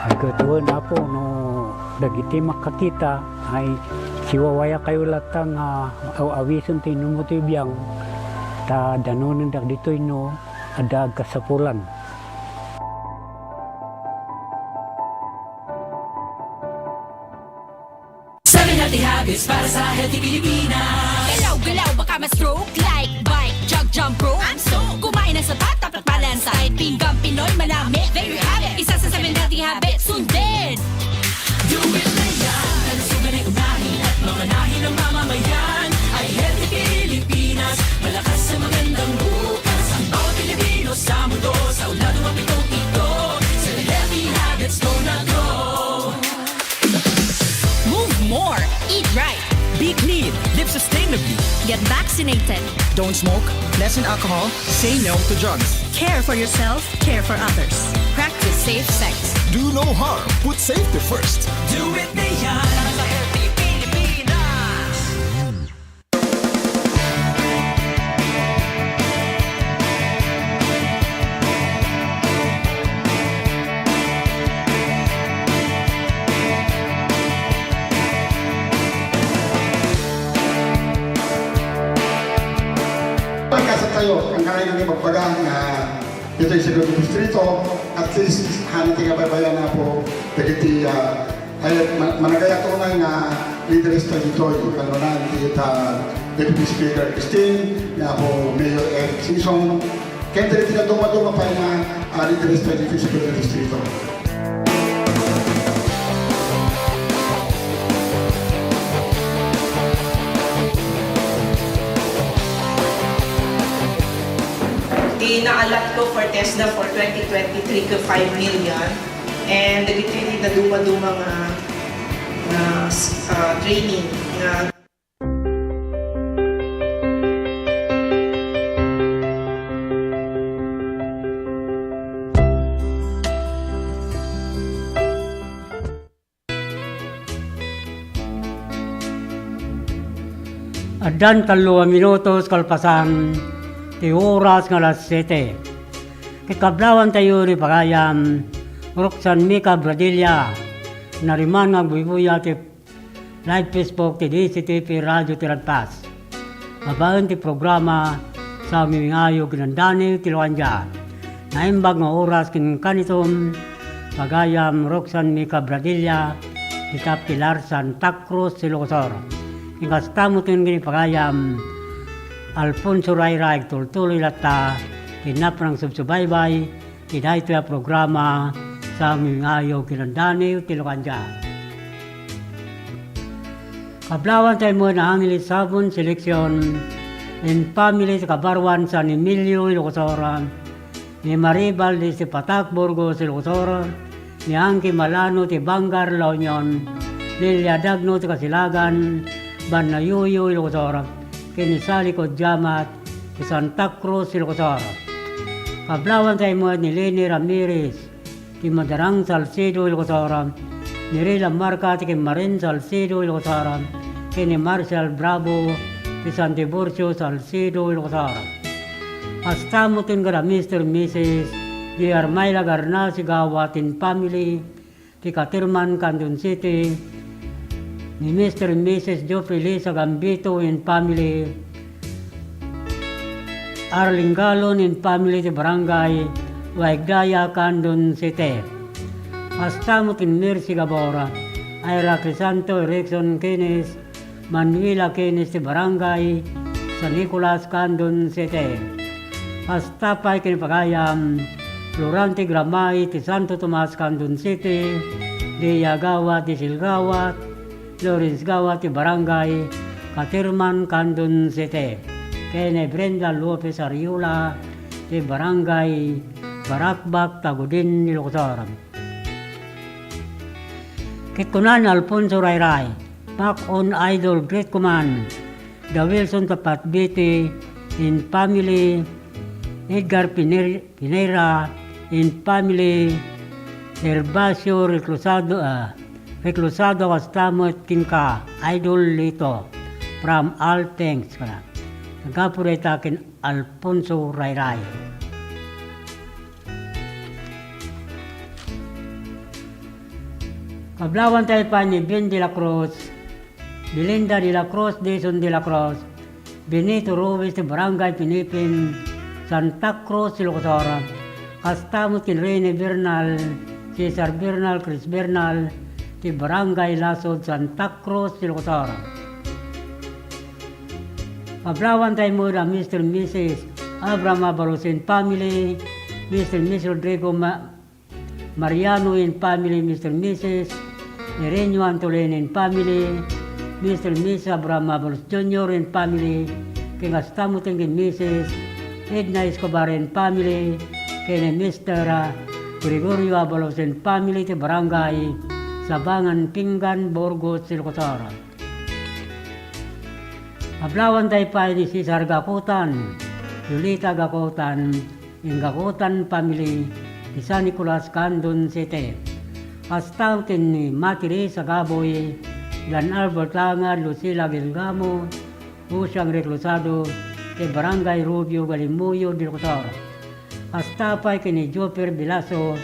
Ay, ket wen, Apo, no dagiti makakita, ay siwawayakayo latta nga aw-awisen ti inummo ti biang, ta danonendak ditoy no adda agkasapulan. Seven healthy habits para sa healthy Pilipinas. Galaw-galaw, baka ma-stroke. Like, bike, jog, jump rope. I'm stoked. Kumain ng sapat, dapat balansay. Pinggang Pinoy, manami, very habit. Isa sa seven healthy habits, sundin. Do it na yan. Kalusugan ay unahin at mamanahin ng mamamayan. Ay healthy Pilipinas, malakas sa magandang bukas. Ang bawat Pilipino sa mundo, sa ulado mapitong ito. Seven healthy habits, go na go. Move more. Eat right. Be clean. Live sustainably. Get vaccinated. Don't smoke. Lessen alcohol. Say no to drugs. Care for yourself. Care for others. Practice safe sex. Do no harm. Put safety first. Do it na yan. Para sa healthy Pilipinas. Tayo, ang kanay nga ibagbaga nga ditoy sa Distrito, at least, hana ti kabaybayan na po, dagiti, ah, ay, ma-, managayat unay nga leaders tayo ditoy, kanunay, ita, Deputy Speaker Christine, nga po, Mayor Eric Sison, kaya dagiti naduma-duma pa nga, ah, leaders tayo ditoy sa Distrito. Ti naalat ko for TESDA for twenty twenty-three ko five million. And dagitoy ti naduma-duma nga, nga, ah, training nga Addan tallo a minutos kalpasan ti oras nga alas siete. Ket kablawantayo ni pagayam Roxanne Mica Bradilla, nariman nga agbuybuya ti live Facebook ti D C T P Radio ti Ragpas. Babaen ti programa Sao Mimingayo ken Dandanew ti Lokandia. Naimbag nga oras ken kanitom, pagayam Roxanne Mica Bradilla, ti Tap ti Larsan, Santa Cruz, Ilocos Sur. Ken kasta met ken ni pagayam Alfonso Rayray, tultuloy latta ti napnang subsubaybay ti daytoy a programa Sao Mimingayo ken Dandanew ti Lokandia. Kablawantayo met ni Angeles Sabon Selection in family ti Kabaruan, San Emilio, Ilocos Sur, ni Marie Valdez ti Patac, Burgos, Ilocos Sur, ni Angie Malano ti Bangar, La Union, Lilia Dagno ti Kasilagan, Banna Yuyu, Ilocos Sur, ken ni Sally Codiamat ti Santa Cruz, Ilocos Sur. Kablawantayo met ni Leni Ramirez ti Madarang, Salcedo, Ilocos Sur, ni Rey Lamarca ti Kemmarin, Salcedo, Ilocos Sur, ken ni Marshall Bravo ti San Tiburcio, Salcedo, Ilocos Sur. Kasta met ken kada Mister Missus J R Myla Garnas Igawat and family, ti Caterman, Candon City, ni Mister and Missus Geoffrey Lisa Gambito and family, Arling Galon and family ti Barangay Waigdaya, Candon City. Kasta met ken Mercy Gabor, Ira Crisanto, Erickson Kenneth, Manuela Kenneth ti Barangay San Nicolas, Candon City. Kasta pay ken ni pagayam Florante Gramay ti Santo Tomas, Candon City, Lia Gawat, Diesel Gawat, Lawrence Gawat ti Barangay Caterman, Candon City, ken ni Brenda Lopez Ariola ti Barangay Baracbac, Tagudin, Ilocos Sur. Ket kuna ni Alfonso Rayray, "Pak on idol, great command, the Wilson Tapat Biti and family, Edgar Piner-, Pinera and family, Gervasio Reclusado, ah, Reclusado, kasta met kenka, Idol Lito, from all things," kana. Nagapu dayta ken Alfonso Rayray. Kablawantayo pay ni Ben de la Cruz, Belinda de la Cruz, Dison de la Cruz, Benito Ruiz ti Barangay Pinipin, Santa Cruz, Ilocos Sur. Kasta met ken Rene Bernal, Cesar Bernal, Chris Bernal ti Barangay Lasud, Santa Cruz, Ilocos Sur. Kablawantayo met a Mister and Missus Abraham Abalos and family, Mister and Missus Rodrigo Ma-, Mariano and family, Mister and Missus Irenio Antolin and family, Mister and Missus Abraham Abalos Junior and family, ken kasta met ken Missus Edna Escobar and family, ken Mister, ah, Gregorio Abalos and family ti Barangay Sabangan, Pinggan, Burgos, Ilocos Sur. Kablawantayo pay ni Cesar Gakutan, Yolita Gakutan, and Gakutan family ti San Nicolas, Candon City. Kasta ken ni Mati Reyes Agaboy, Glenn Albert Langad, Lucila Gilgamo, Usiang Reclusado, ti Barangay Rubio, Galimoyo del Cosor. Kasta pay ken ni Jopper Bilaso,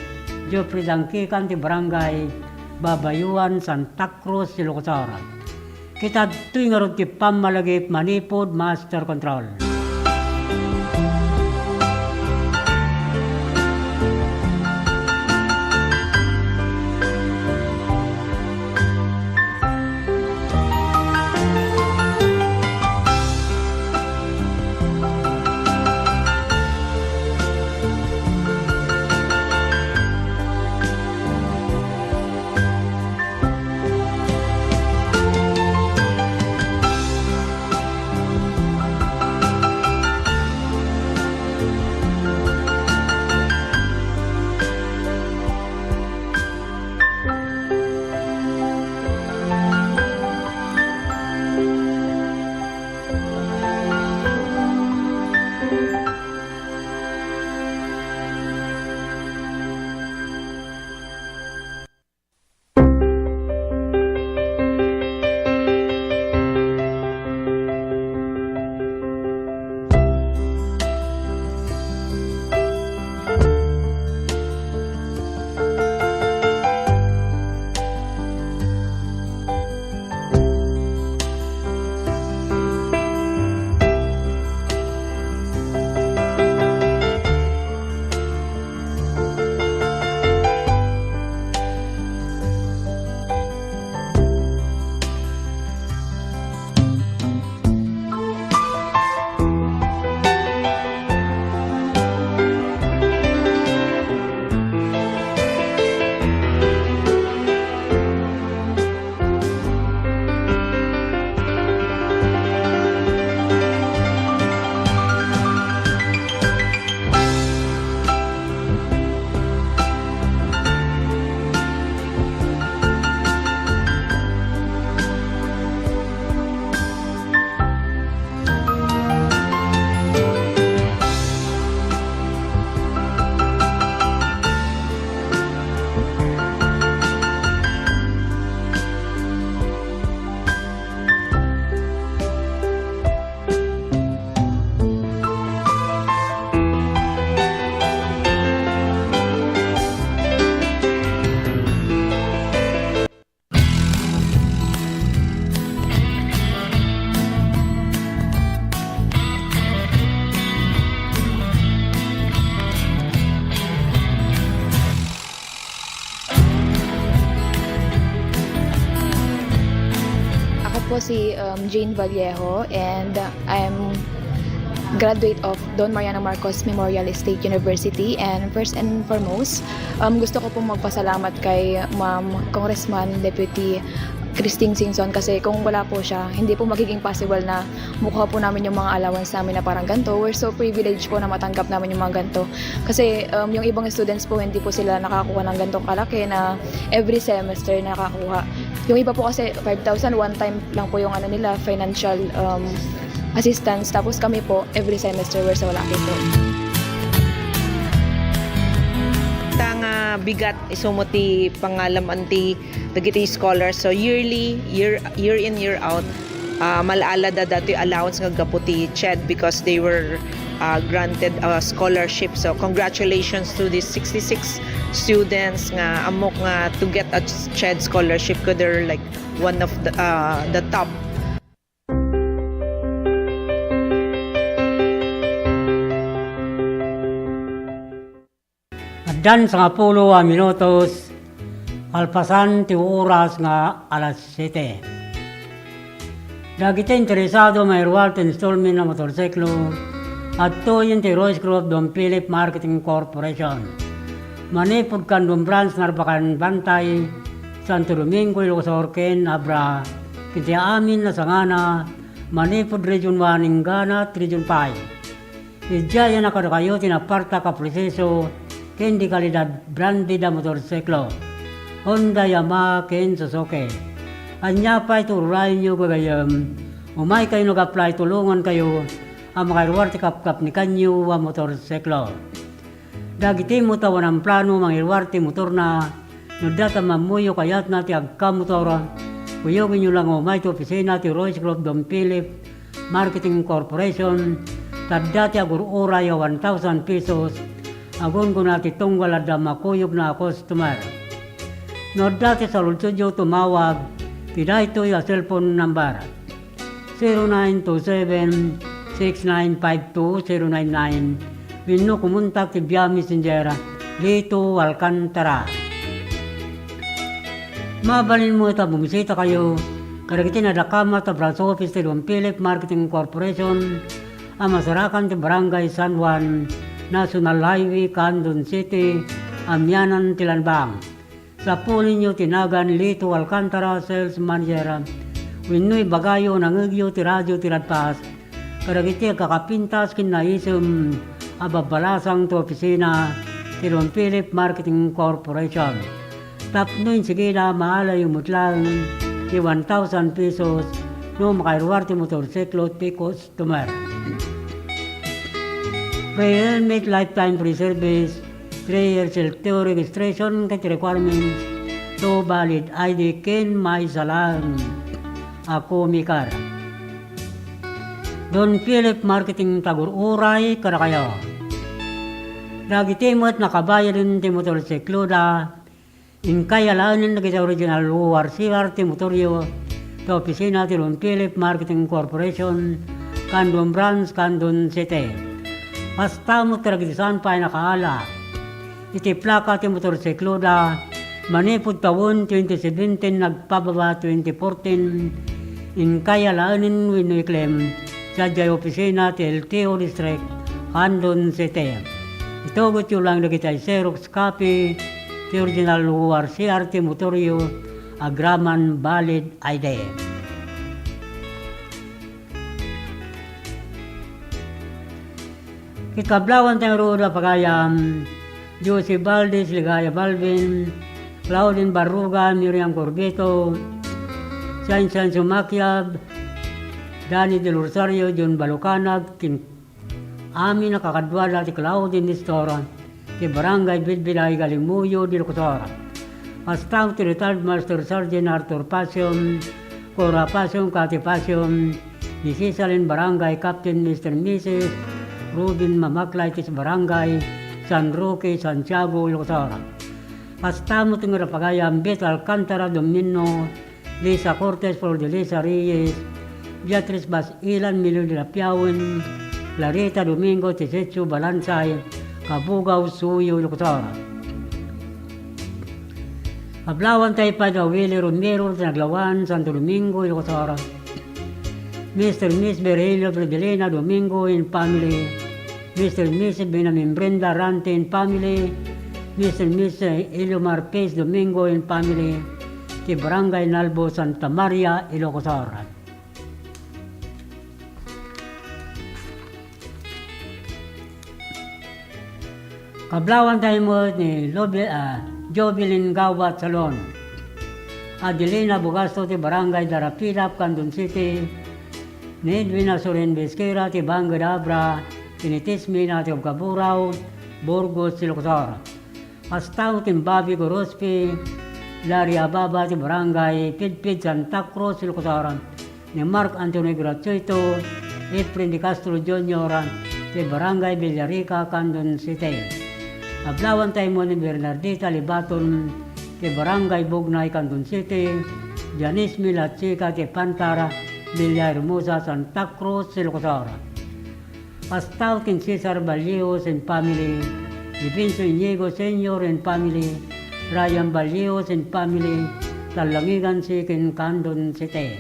Jopper Dangkikan ti Barangay Babayuan, Santa Cruz, Ilocos Sur. Ket adtoy ngarud ti pammalagip manipud Master Control. Po si, um, Jane Vallejo, and I'm graduate of Don Mariano Marcos Memorial State University. And first and foremost, um, gusto ko pong magpasalamat kay Ma'am Congressman Deputy Christine Singson, kasi kung wala po siya, hindi po magiging possible na makuha po namin yung mga allowance namin na parang ganito. We're so privileged po na matanggap namin yung mga ganito. Kasi, um, yung ibang students po, hindi po sila nakakuha ng ganitong kalaki na every semester nakakuha. Yung iba po kasi five thousand, one time lang po yung ano nila, financial, um, assistance. Tapos kami po, every semester, we're so lucky po. Ta nga bigat, isu met ti pangalam-an ti dagiti scholars. So yearly, year, year in, year out, ah, mal-ala da datoy allowance nga gapu ti CHED because they were, ah, granted a scholarship. So congratulations to these sixty-six students nga ammok nga to get a CHED scholarship, 'cause they're, like, one of the, ah, the top. Addan sangapulo a minutos, kalpasan ti oras nga alas siete. Dagiti interesado mairuar ti installment a motorsiklo, adtoyen ti Royce Group Don Philip Marketing Corporation. Manipud Candon Branch, Narbacan, Bantay, Santo Domingo, Ilocos Sur, ken Abra, iti amin a sangana, manipud Region one inggana Region five. Idiay a kadakayo ti napartak a proseso ken di kalidad branded a motorsiklo, Honda, Yamaha, ken Suzuki. Ania pay ti urayenyo, gagayyem? Umaykayo nga apply, tulongankayo a makairuar ti kapkapnikanyo a motorsiklo. Dagiti met a awan plano mangiruar ti motorna, no adda ta mammuyo kayatna ti agkamotor, kuyogenyo la nga umay ti opisina ti Royce Group Don Philip Marketing Corporation, ta adda ti agur-uray a one thousand pesos, agunggona ti tunggal adda makuyogna a customer. No adda ti saludsodyo, tumawag ti daytoy a cellphone number, zero nine two seven, six nine five two, zero nine nine, wenno kumontak ti via Messenger, Lito Alcantara. Mabalin met a bumisitakayo kadagiti nadakamat a branch office ti Don Philip Marketing Corporation a masarakan ti Barangay San Juan, National Highway, Candon City, amianan ti Lanbang. Sapulenyo ti nagan Lito Alcantara, Sales Manager, wenno ibagayo, nangngegyo ti radio ti Radpas kadagiti agkakapintas ken naisem a babbalasang ti opisina ti Don Philip Marketing Corporation. Tapno insigida, maalayo met laeng ti one thousand pesos no makairuar ti motorsiklo ti customer. Free helmet, lifetime free service, three years L T O registration ket requirements, two valid I D ken maysa laeng a comicar. Don Philip Marketing, tagur-uray kadakayo. Dagiti met nakabayaden ti motorsikloda, inkay alaenen dagiti original O R C R ti motoryo, ti opisina ti Don Philip Marketing Corporation, Candon Branch, Candon City. Kasta met kadagiti saan pay nakaala iti plaka ti motorsikloda, manipud tawen twenty seventeen agpababa twenty fourteen, inkay alaenen wenno i-claim sadiay opisina ti L T O District, Candon City. Itugotyo laeng dagiti Xerox copy ti original O R C R ti motoryo agraman valid I D. Ket kablawan tayo ruod a pagayam, Jose Valdez, Ligaya Balvin, Claudine Barruga, Miriam Corbito, Sainsan Sumakiab, Danny Del Rosario, John Balucanag, ken amin a kakaduada ti Claudine Nestor, ti Barangay Bidbiday, Galimuyo del Cosor. Kasta ti Retired Master Sergeant Arthur Passion, Cora Passion, Cathy Passion, ni Cisalin Barangay Captain, Mister and Missus Ruben Mamaklay, ti Barangay San Roque, Santiago, Ilocos Sur. Kasta met nga pagayam, Beto Alcantara, Domino, Lisa Cortez, Flor de Lisa Reyes, Beatriz Basilan, Melody Lapiawen, Clarita Domingo, Tisetso Balansay, Kabugao, Suyo, Ilocos Sur. Kablawan tayo pay da Willie Romero, ti Naglawan, Santo Domingo, Ilocos Sur. Mister Miss Virgilio Fridelina Domingo and family, Mister Miss Benjamin Brenda Rante and family, Mister Miss Eliomar Pez Domingo and family, ti Barangay Nalbo, Santa Maria, Ilocos Sur. Kablawan tayo met ni Lobe-, ah, Jovelyn Gaubat Salon. Adelina Bugasto ti Barangay Darapilap, Candon City. Ni Edwin Asorin Bisquera ti Bangked Abra, Tinitis Mina ti Obkaburao, Burgos, Ilocos Sur. Kasta met ken Bobby Gorospe, Larry Ababa ti Barangay Pidpid, Santa Cruz, Ilocos Sur. Ni Mark Anthony Gratuito, Efren De Castro Junior ti Barangay Villarica, Candon City. Ablawan tayo mo ni Bernardita Libaton ti Barangay Bugnay, Candon City, Janice Milachica ti Pantar, Villahermosa, Santa Cruz, Ilocos Sur. Kasta met ken Cesar Ballios and family, Defenso Inigo Senior and family, Ryan Ballios and family, Talangigan City ken Candon City.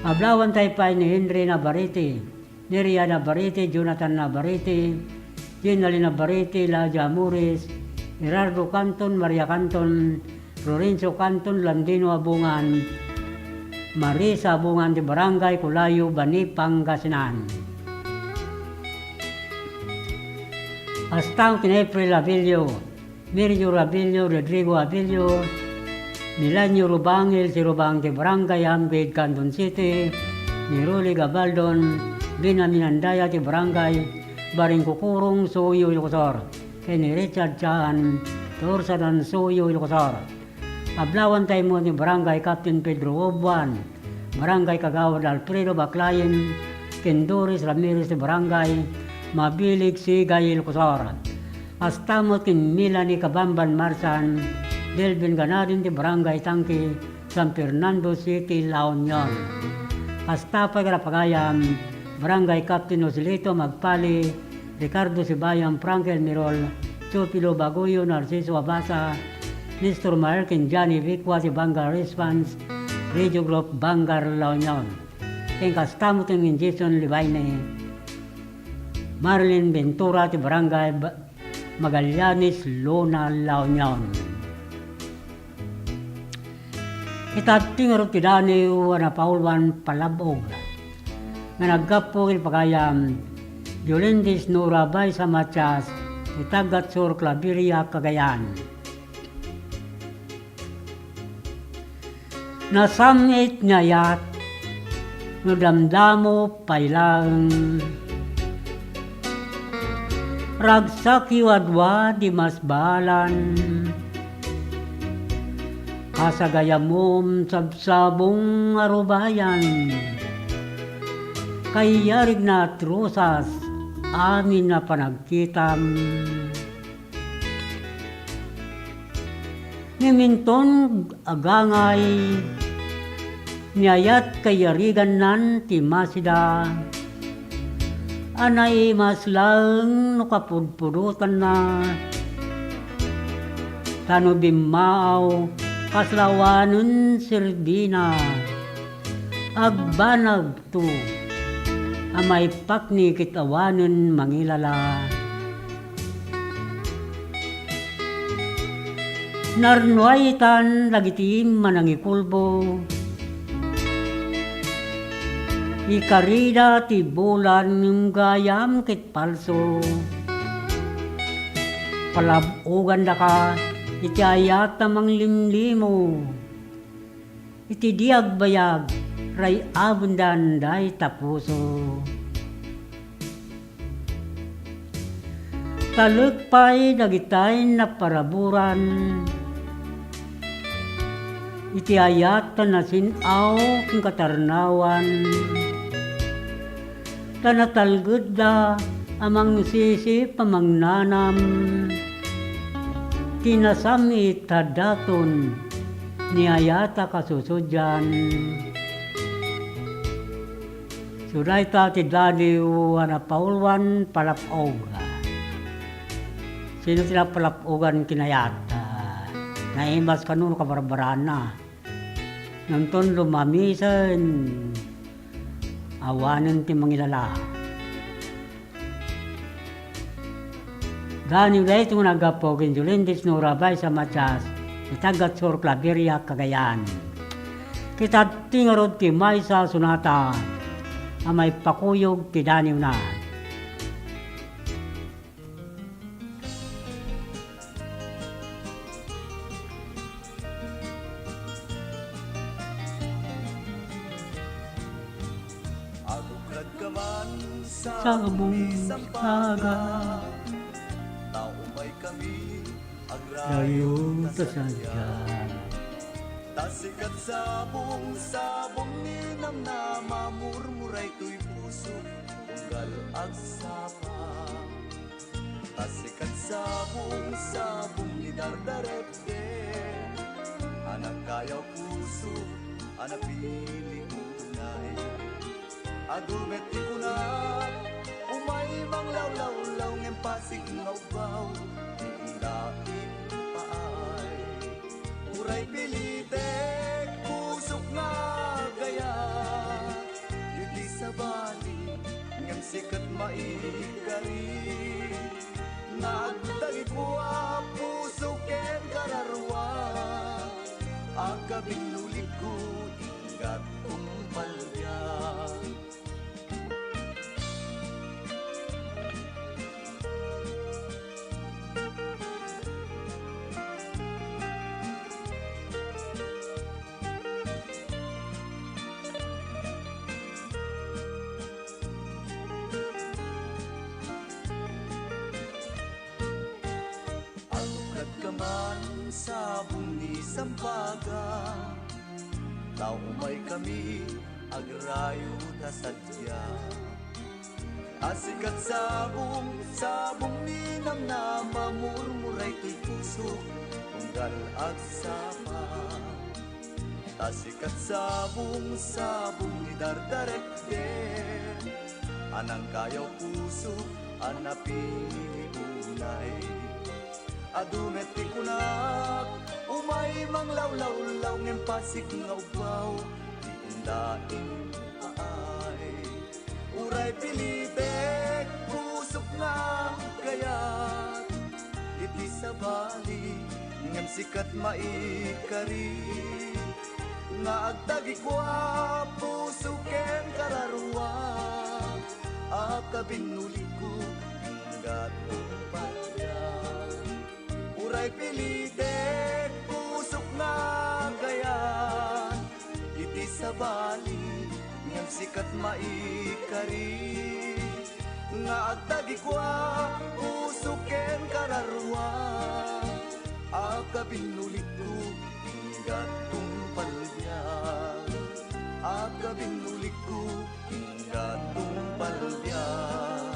Ablawan tayo pay ni Henry Navarrete, Neria Navarrete, Jonathan Navarrete, Jenalyn Navarrete, Ladia Amores, Gerardo Canton, Maria Canton, Florencio Canton, Landino Abungan, Marisa Abungan ti Barangay Colayo, Bani, Pangasinan. Kasta met ken April Abilio, Mirjo Abilio, Rodrigo Abilio, Milanio Rubangil ti Rubang ti Barangay Amgid, Candon City, ni Rolly Gabaldon, Benjamin Andaya ti Barangay Baringkukurong, Suyo, Ilocos Sur, ken ni Richard Chan, Torsadan, Suyo, Ilocos Sur. Ablawan tayo mo ni Barangay Captain Pedro Obuan, Barangay Kagawad Alfredo Baclayen, ken Doris Ramirez ti Barangay Mabilig, Sigay, Ilocos Sur. Kasta met ken Melanie Kabamban Marsan, Delvin Ganadin ti Barangay Tangke, San Fernando City, La Union. Kasta pay kadagiti pagayam, Barangay Captain Joselito Magpali, Ricardo Sibayan, Frankel Mirol, Teofilo Baguyo, Narciso Abasa, Nestor Maher ken Johnny Vicua ti Vanguard Response Radio Group, Vanguard, La Union. Ken kasta met ken Jason Libaine, Marilyn Ventura ti Barangay Ba-, Magallanes, Luna, La Union. Ita ti ngarud ti daniw a napauluan palab-og nga naggapu iti pagayam Jolindis Nora Baisa Matias, ti Tagat Sur, Claveria, Cagayan. Nasam-it nga ayat no damdamo pay laeng. Ragsakyo a dua, di masbaalan. Kasagayamom sabsabong a rubayan. Kayarig na at rosas, amin a panagkitam. Ngem inton agangay, ni ayat kayarigannan ti masida, a naimas laeng no kapudpudotanna, ta no bimmaaw, kasla awanen serbina, agbanag to a maipakni ket awanen mangilala. Narnuay itan dagiti manangikulbo, ikarida ti bulan ngem gayam ket palso. Palab-ogandaka iti ayat a manglimlimo. Iti di agbayag, ray-abendan dayta puso. Talek pay dagitay naparaburan. Iti ayat a nasin-aw ken katarnawan. Ta natalgedda a mangsisip a mangnanam, ti nasam-it a daton ni ayat a kasusudian. So dayta ti daniw a napauluan palab-og. Sino ti napalab-ogan ken ayat? Naimas kano no kabarbarana. Ngem inton lumamisen, awanen ti mangilala. Daniel daytoy nga aggapu ken Jolin Disnora Baisa Matias, iti Tagatsur, Claveria, Cagayan. Ket adda ngarud ti maysa a sonata a maipakuyog ti daniwna. Agukradka man sa sabong saga, ta umaykami agrayo ta sadiay. Ta sikat sabong, sabong ni namnama, murmuray toy puso, unggal agsapa. Ta sikat sabong, sabong ni dardarepde, a nangkayaw puso a napili unay. Adu met ti kunak, umay manglawlawlaw ngem pasig nga ubbaw, ti inda impaay. Uray pilitek pusok nga agayat, iti sabali, ngem sikat maikari. Nga agdagiko a puso ken kararua, a kabinulikko, inggat kumpalbiag. Agukradka man sabong ni sampaga, ta umaykami agrayo ta sadiay. A sikat sabong, sabong ni namnama, murmuray toy puso, unggal agsapa. Ta sikat sabong, sabong ni dardarepde, a nangkayaw puso a napili unay. Adu met ti kunak, umay manglawlawlaw ngem pasig nga ubbaw, ti inda impaay. Uray pilitek pusok nga agayat, iti sabali, ngem sikat maikari. Nga agdagiko a puso ken kararua, a kabinulikko, inggat kumpalbiag. Uray pilitek pusok nga agayat, iti sabali, ngem sikat maikari. Nga agdagiko a puso ken kararua, a kabinulikko, inggat kumpalbiag. A kabinulikko, inggat kumpalbiag.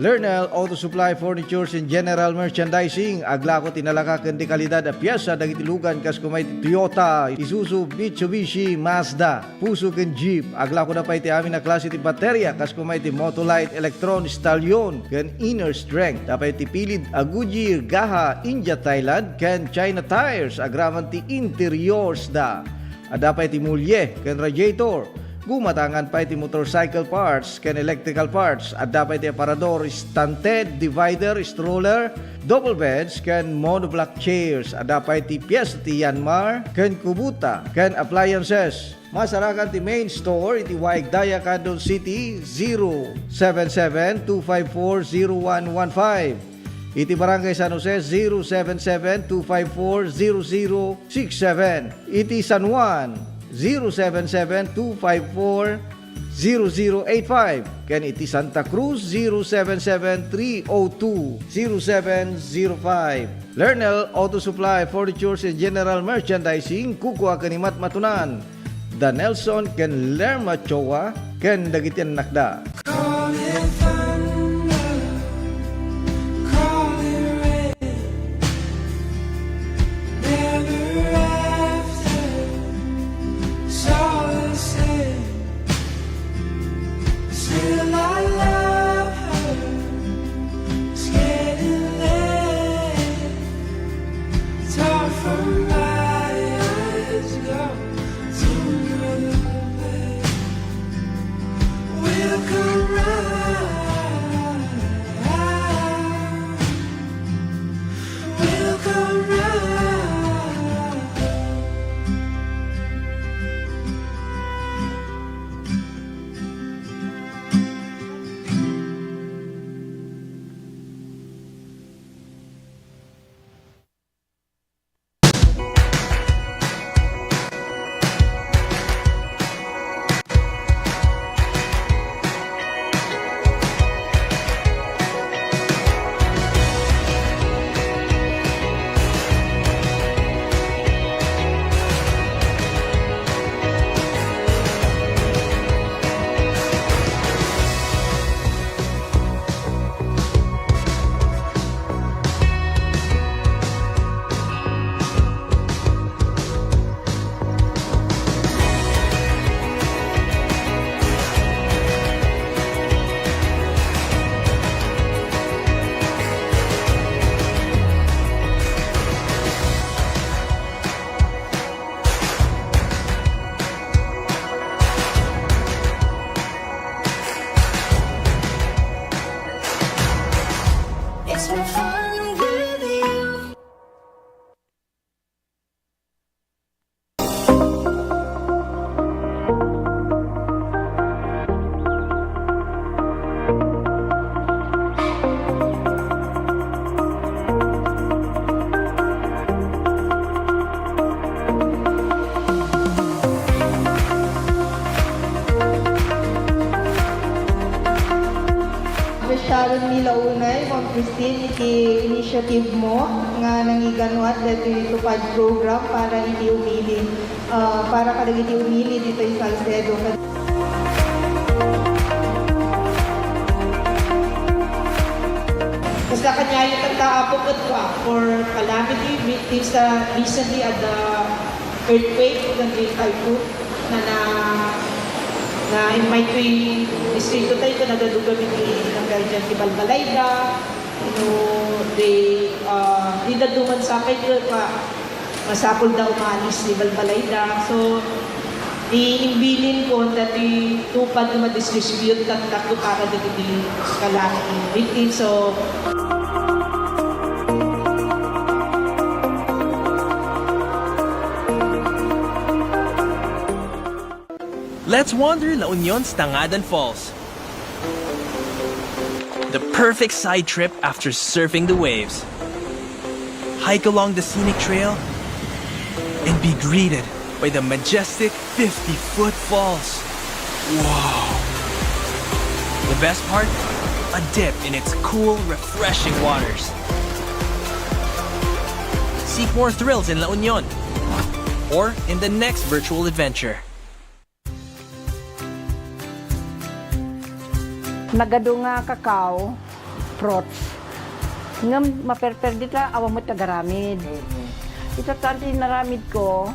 Lernel Auto Supply Furnitures and General Merchandising, aglako ti nalaka ken di kalidad a piesa dagiti lugan kas kuma iti Toyota, Isuzu, Mitsubishi, Mazda, Fuso ken Jeep. Aglako da pay ti amin a klase ti bateria, kas kuma iti Motolite, Electron, Stallion, ken Inner Strength. Da pay ti pilid a Goodyear, Gaha, India, Thailand, ken China tires, agraman ti interiors da. Adda pay ti mulye ken radiator. Gumatangan pay ti motorcycle parts ken electrical parts. Adda pay ti aparador, stand, divider, stroller, double beds, ken monoblock chairs. Adda pay ti pies ti Yanmar ken Kubota ken appliances. Masarakan ti main store iti Waigdaya, Candon City, zero seven seven two five four zero one one five. Iti Barangay San Jose, zero seven seven two five four zero zero six seven. Iti San Juan, zero seven seven two five four zero zero eight five. Ken iti Santa Cruz, zero seven seven three oh two zero seven zero five. Lernel Auto Supply, Furnitures and General Merchandising, kukua ken ni Matmatunan da Nelson ken Lerma Choa ken dagiti annakda. Call it thunder, call it rain, never after, it's all the same. Still Sharon Milaunay, Ma'am Christine, iti initiative mo nga nangiganuat daytoy TUPAD program para iti umili, ah, para kadagiti umili ditoy Salcedo. Kasla kaniayo tatta, Apo, ket for calamity victims ta recently adda earthquake ken di typhoon na, na, na-invite toy distrito tayo, ken nagadugan iti nagayat ti balbalayda, no, di, ah, di dadduma sapay ket pa-, masapulda umalis ti balbalayda. So, ti imbilin ko, dati TUPAD nga madistribute tatta para dagiti calamity victims. So, Let's wander La Union's Tangadan Falls. The perfect side trip after surfing the waves. Hike along the scenic trail and be greeted by the majestic fifty-foot falls. Wow! The best part? A dip in its cool, refreshing waters. Seek more thrills in La Union or in the next virtual adventure. Nagadu nga kakao, fruits. Ngem maperper dita, awan met agaramid. Mm-hmm. Ita tan ti inaramid ko,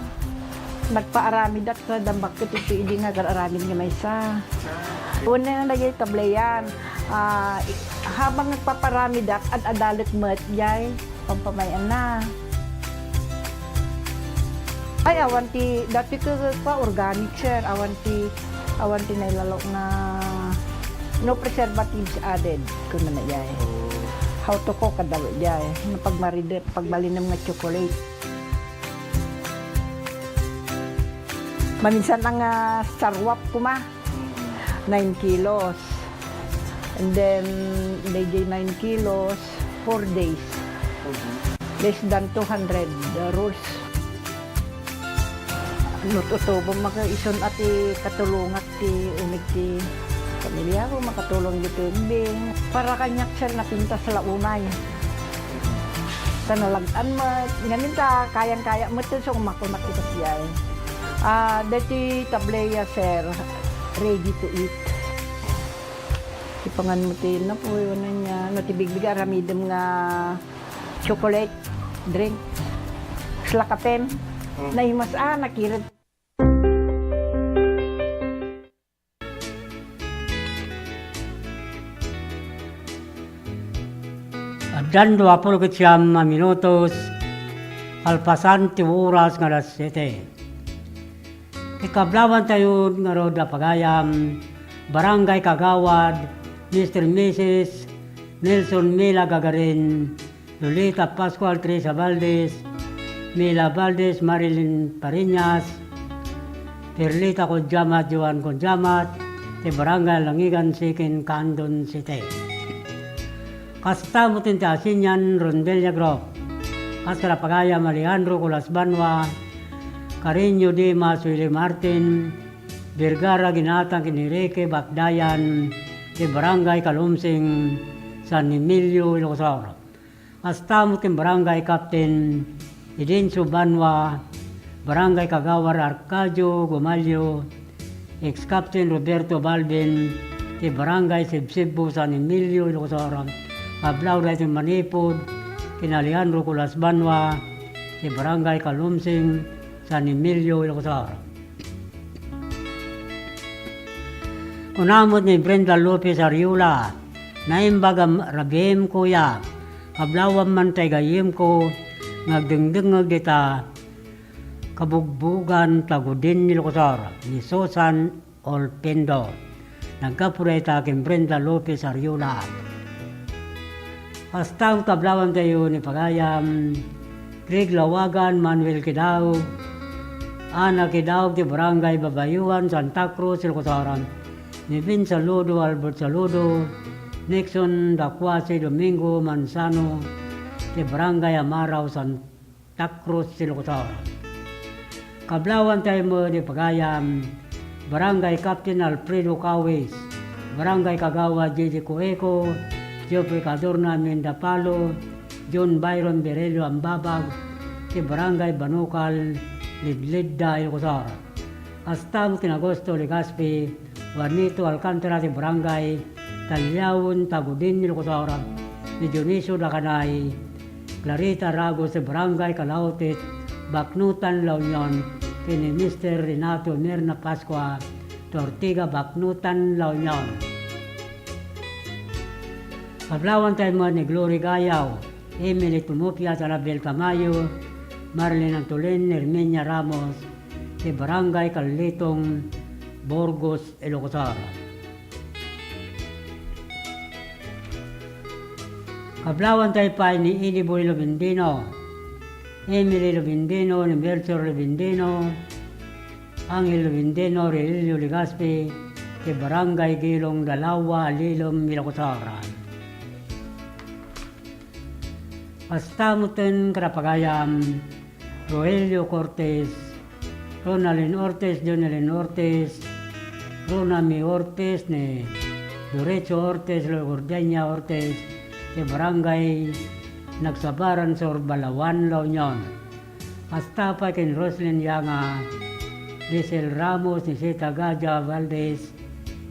nagpaaramidak ta dambak ket iti idi nga agar-aramid nga maysa. Ah. Una nga dayay tableyan, ah, i-, habang nagpaparamidak, ad-adalek met jay pampamayanna. Ay, awan ti, dati ket pa organic, sir. Awan ti, awan ti nailalo nga no preservatives added, kunana jay. How to cook, kada jay. No pagmaride, pagbalinem nga chocolate. Maminsan nga sarwap koma. Nine kilos. And then, dayjay nine kilos, four days. Mhm. Less than two hundred, uh, rolls. No tutubo, maka-, isun a ti katulongak ti umig ti pamilya ko, makatulong ditoy ubbing. Para kaniak, sir, napintas la unay. Ta nalag-an met. Ngamin ta, kayang-kaya met, so, umakunak iti siya, eh. Ah, deti tableya, sir, ready to eat. Ipangan mo ti napuy, wala niya. No, ti bigbig aramidem nga chocolate drink. Kasla kapem. Mm. Naimas, ah, nakiret. Addan duapul ket siam a minutos, kalpasan ti oras nga alas siete. Ti kablawantayo ngarud a pagayam, Barangay Kagawad, Mister Missus Nelson Mila Gagarin, Lolita Pascual Teresa Valdez, Mila Valdez, Marilyn Pariñas, Perlita Codiamat, Joan Codiamat, ti Barangay Langigan, Siquijor, Candon City. Kasta met ti asinian Rondelia Group. Kasla pagayam Alejandro Colas Banua, Cariño Dimas, Willie Martin, Vergara Ginatang ken Enrique Bakdayan, ti Barangay Calumsing, San Emilio, Ilocos Sur. Kasta met ken Barangay Captain Edencio Banua, Barangay Kagawad Arcadio Gomalio, ex-Captain Roberto Balbin, ti Barangay Sibsibbo, San Emilio, Ilocos Sur, kabla daytoy manipud ken Alejandro Colas Banua, ti Barangay Calumsing, San Emilio, Ilocos Sur. Kuna met ni Brenda Lopez Ariola, "Naimbag a rabiim, kuya. Kablawam man tay gayyemko nga agdengdengngeg dita kabugbugan ta gudin ni Ilocos Sur," ni Susan Olpendo. Naggapu dayta ken Brenda Lopez Ariola. Kasta met kablaawantayo ni pagayam Greg Lawagan, Manuel Kidaog, Ana Kidaog ti Barangay Babayuan, Santa Cruz, Ilocos Norte, ni Vin Saludo, Albert Saludo, Nixon Dacuase, Domingo Manzano, ti Barangay Amarao, Santa Cruz, Ilocos Norte. Kablaawantayo met ni pagayam Barangay Captain Alfredo Cawis, Barangay Kagawad J J Cueco, Geoffrey Cadorna Mendapalo, John Byron Berelio Ambabag, ti Barangay Banukal, Lidlidda, Ilocos Norte. Kasta met ken Augusto Legaspi, Juanito Alcantara ti Barangay Taliaon, Tagudin, Ilocos Norte, ni Dionisio Dacanay, Clarita Ragos ti Barangay Calautit, Baknotan, La Union, ken ni Mister Renato Mirna Pascua, ti Ortiga, Baknotan, La Union. Kablaawantayo met ni Glory Gayaw, Emily Tumupia, Anabel Tamayo, Marilyn Antolin, Herminia Ramos, ti Barangay Carletong, Burgos, Ilocos Sur. Kablaawantayo pay ni Iniboy Lubindino, Emily Lubindino, ni Melchor Lubindino, Angel Lubindino, Relio Legaspi, ti Barangay Gilong, Dalawa, Alilom, Ilocos Sur. Kasta met ken kadagiti pagayam, Rogelio Cortes, Ronaldin Ortiz, Jonelin Ortiz, Ronami Ortiz, ni Lorenzo Ortiz, Lorgordenia Ortiz, ti Barangay Nagsabaran Sur, Balaoan, La Union. Kasta pay ken Roslyn Yanga, Giselle Ramos, ni Sita Gadia Valdez,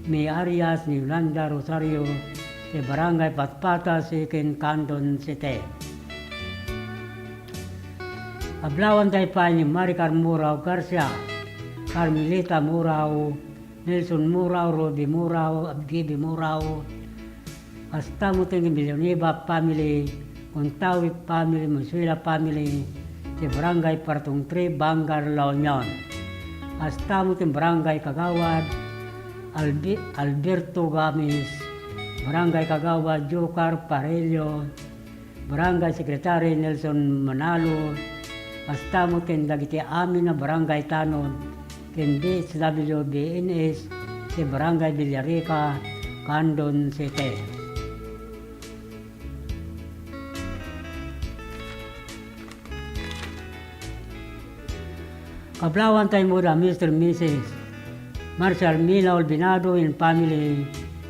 May Arias, ni Yolanda Rosario, ti Barangay Patpata, Siquijor, Candon City. Kablaawantayo pay ni Maricar Murao Garcia, Carmelita Murao, Nelson Murao, Ruby Murao, Abgibi Murao, kasta met ken Villanueva family, Contawi family, Mosuela family, ti Barangay Partong Three, Vanguard, La Union. Kasta met ken Barangay Kagawad Albi-, Alberto Gamis, Barangay Kagawad Jocar Parello, Barangay Secretary Nelson Manalo, kasta met ken dagiti amin a barangay tanod ken D S W B N S ti Barangay Villarica, Candon City. Kablaawantayo met da Mister and Missus Marcial Mila Olvinado and family,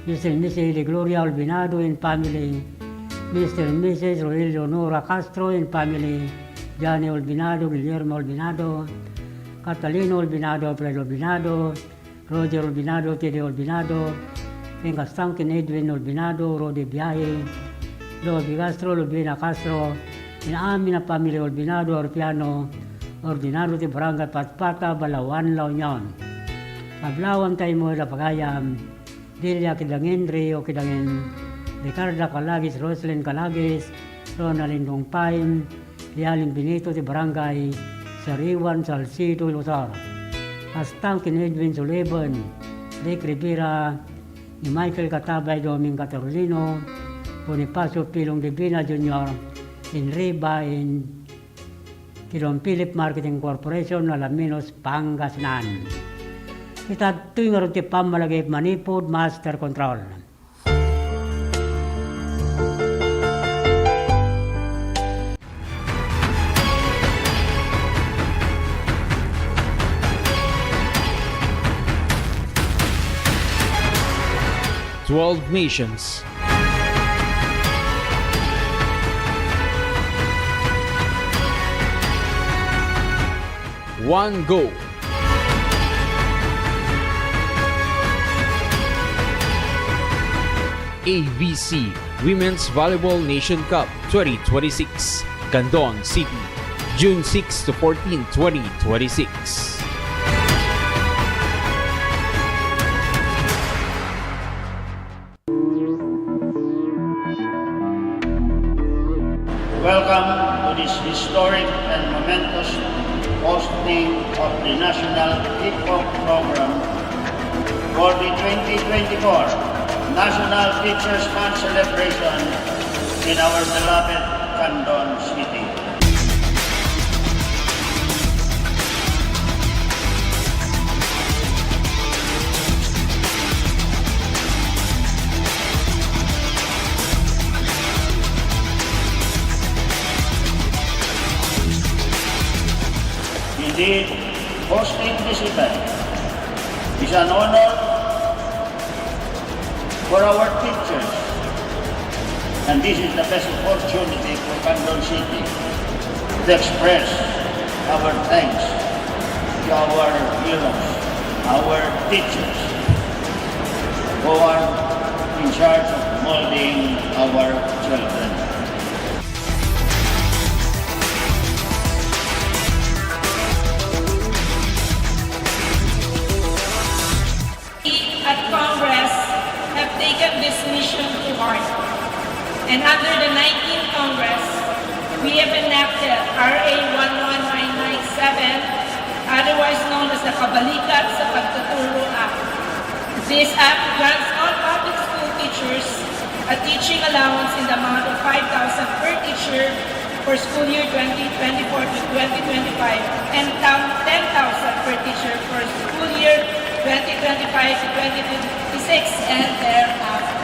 Mister and Missus De Gloria Olvinado and family, Mister and Missus Rogelio Nora Castro and family, Johnny Olvinado, Guillermo Olvinado, Catalino Olvinado, Alfredo Olvinado, Roger Olvinado, Teddy Olvinado, ken kasta met ken Edwin Olvinado, Rodi Biahe, Lobi Castro, Lubina Castro, ken amin a pamili Olvinado, Orpiano, Ordinado ti Barangay Patpata, Balaoan, La Union. Kablaawantayo met da pagayam, Delia Kidangin, Rio Kidangin, Ricarda Calagis, Roslyn Calagis, Ronaldin Dongpain, Lialing Benito ti Barangay Sariwan, Salcedo, Ilocos Sur. Kasta ken Edwin Sullivan, Rick Rivera, ni Michael Katabay, Doming Caterolino, Bonifacio Pilong Divina Junior, Henry Bain, ti Don Philip Marketing Corporation, Alaminos, Pangasinan. Ita daytoy ngarud ti pammalagip manipud Master Control. Twelve nations. One goal. A V C Women's Volleyball Nation Cup twenty twenty-six, Candon City, June six to fourteen, twenty twenty-six. Welcome to this historic and momentous hosting of the National Kickoff Program for the twenty twenty-four National Teachers' Month Celebration In our beloved Candon City. Indeed, hosting this event is an honor for our teachers. And this is the best opportunity for Candon City to express our thanks to our heroes, our teachers, who are in charge of molding our children. We at Congress have taken this mission to heart. And under the nineteenth Congress, we have enacted R A one one nine nine seven, otherwise known as the Kabalikat sa Pagtuturo Act. This act grants all public school teachers a teaching allowance in the amount of five thousand per teacher for school year twenty twenty-four to twenty twenty-five and down ten thousand per teacher for school year twenty twenty-five to twenty twenty-six and thereafter.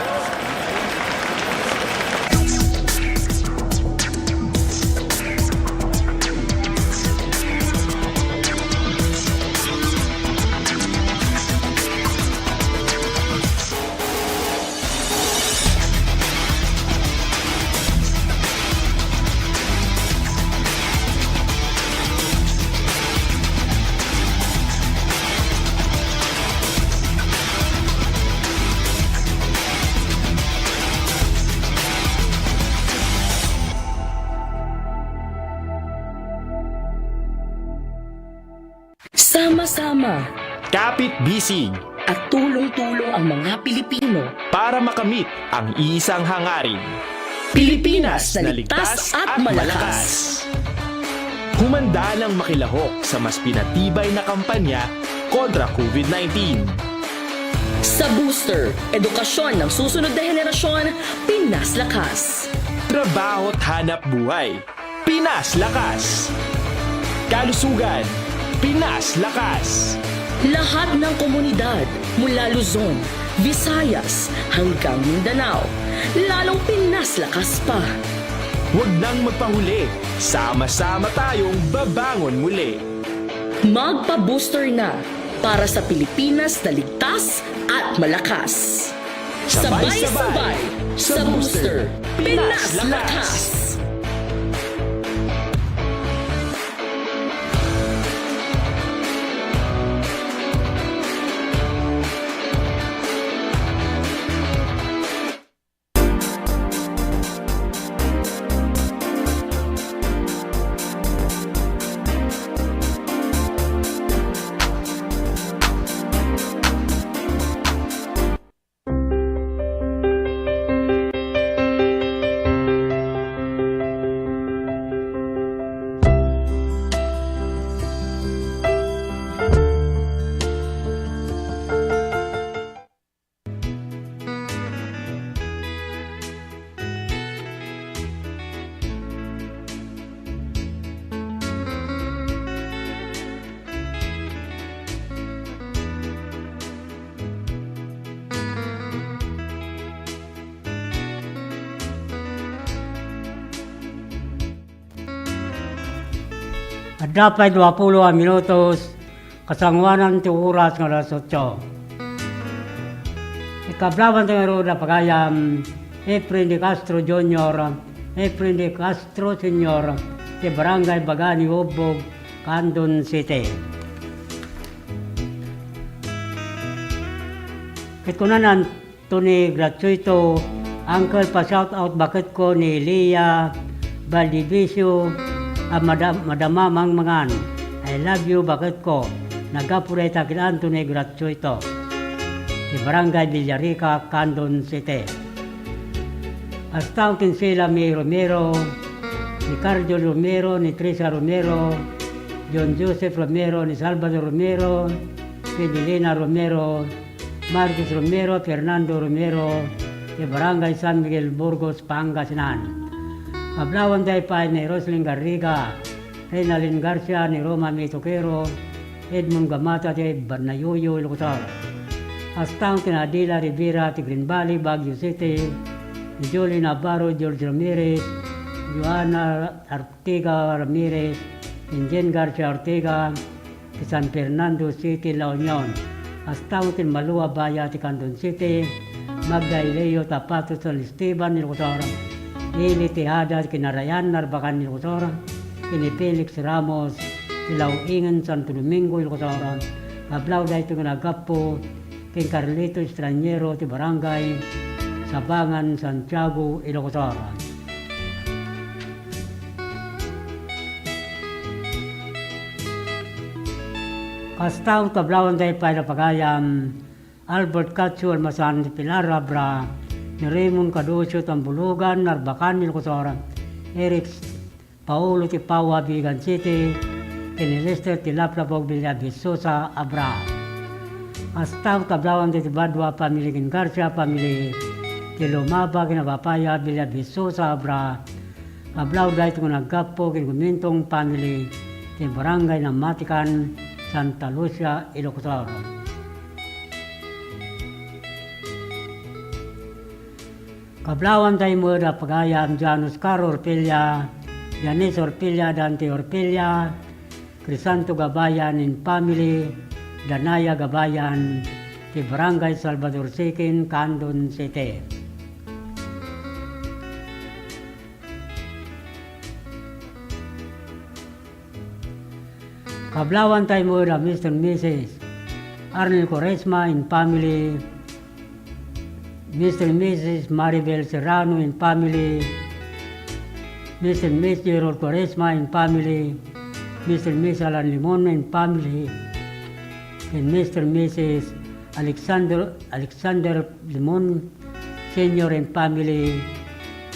Sama-sama. Kapit-bisig. At tulong-tulong ang mga Pilipino. Para makamit ang iisang hangarin. Pilipinas na ligtas at malakas. Humanda nang makilahok sa mas pinatibay na kampanya kontra COVID nineteen. Sa Booster, edukasyon ng susunod na henerasyon, Pinas Lakas. Trabaho at hanap buhay. Pinas Lakas. Kalusugan, Pinas Lakas. Lahat ng komunidad mula Luzon, Visayas hanggang Mindanao, lalong Pinas Lakas pa. Huwag nang magpahuli. Sama-sama tayong babangon muli. Magpa-booster na para sa Pilipinas na ligtas at malakas. Sabay-sabay sa Booster, Pinas Lakas! Adda pay duapulo a minutos, kasangoanan ti oras nga alas otso. Ikablawan ti ngarud a pagayam, Efren de Castro Junior, Efren de Castro Senior, ti Barangay Baga ni Ubbog, Candon City. Ket kunanan, Tony Gratuito, uncle, pa-shout out baketko ni Lia Valdivieso a mada-, madama mangmangan. I love you, baketko. Naggapu dayta ken Anthony Gratuito, ti Barangay Villarica, Candon City. Kasta ken Sila May Romero, ni Cardio Romero, ni Teresa Romero, John Joseph Romero, ni Salvador Romero, Fidelina Romero, Marcos Romero, Fernando Romero, ti Barangay San Miguel, Burgos, Pangasinan. Kablawanta pay ni Roslyn Garriga, Reynalyn Garcia, ni Roma Mitoquero, Edmond Gamata ti Barnayuyo, Ilocos Sur. Kasta met ni Adela Rivera ti Green Valley, Baguio City, ni Julie Navarro, George Ramirez, Joanna Arteaga Ramirez, ni Jen Garcia Arteaga, ti San Fernando City, La Union. Kasta met ti Malua Baya ti Candon City, Magda Ileo Tapato, San Esteban, Ilocos Sur. Eli Tejada, Kinarayan, Narbacan, Ilocos Sur. Ken ni Felix Ramos, ti Lauingen, Santo Domingo, Ilocos Sur. Kablawda iti naggapu ken Carlito Estraniero ti Barangay Sabangan, Santiago, Ilocos Sur. Kasta met kablawanta pay la pagayam, Albert Katsu Almasan ti Pilar Abra, ni Raymond Caducio Tambulugan, Narbacan, Ilocos Sur, Eric Paolo ti Paua, Vigan City, ken ni Lester ti Laplapog, Villa Vistosa, Abra. Kasta met kablawanta ti Badua family ken Garcia family, ti Lumaba ken Abapaya, Villa Vistosa, Abra. Kablawda iti naggapu ken Gumintong family, ti Barangay Namatican, Santa Lucia, Ilocos Sur. Kablawanta met a pagayam, Jan Oscar Orpella, Janice Orpella, Dante Orpella, Crisanto Gabayan and family, Danaya Gabayan, ti Barangay Salvador Second, Candon City. Kablawanta met a Mister and Missus Arnel Quaresma and family, Mister and Missus Maribel Serrano and family, Mister and Missus Gerald Quaresma and family, Mister and Missus Alan Limon and family, and Mister and Missus Alexander, Alexander Limon Senior and family,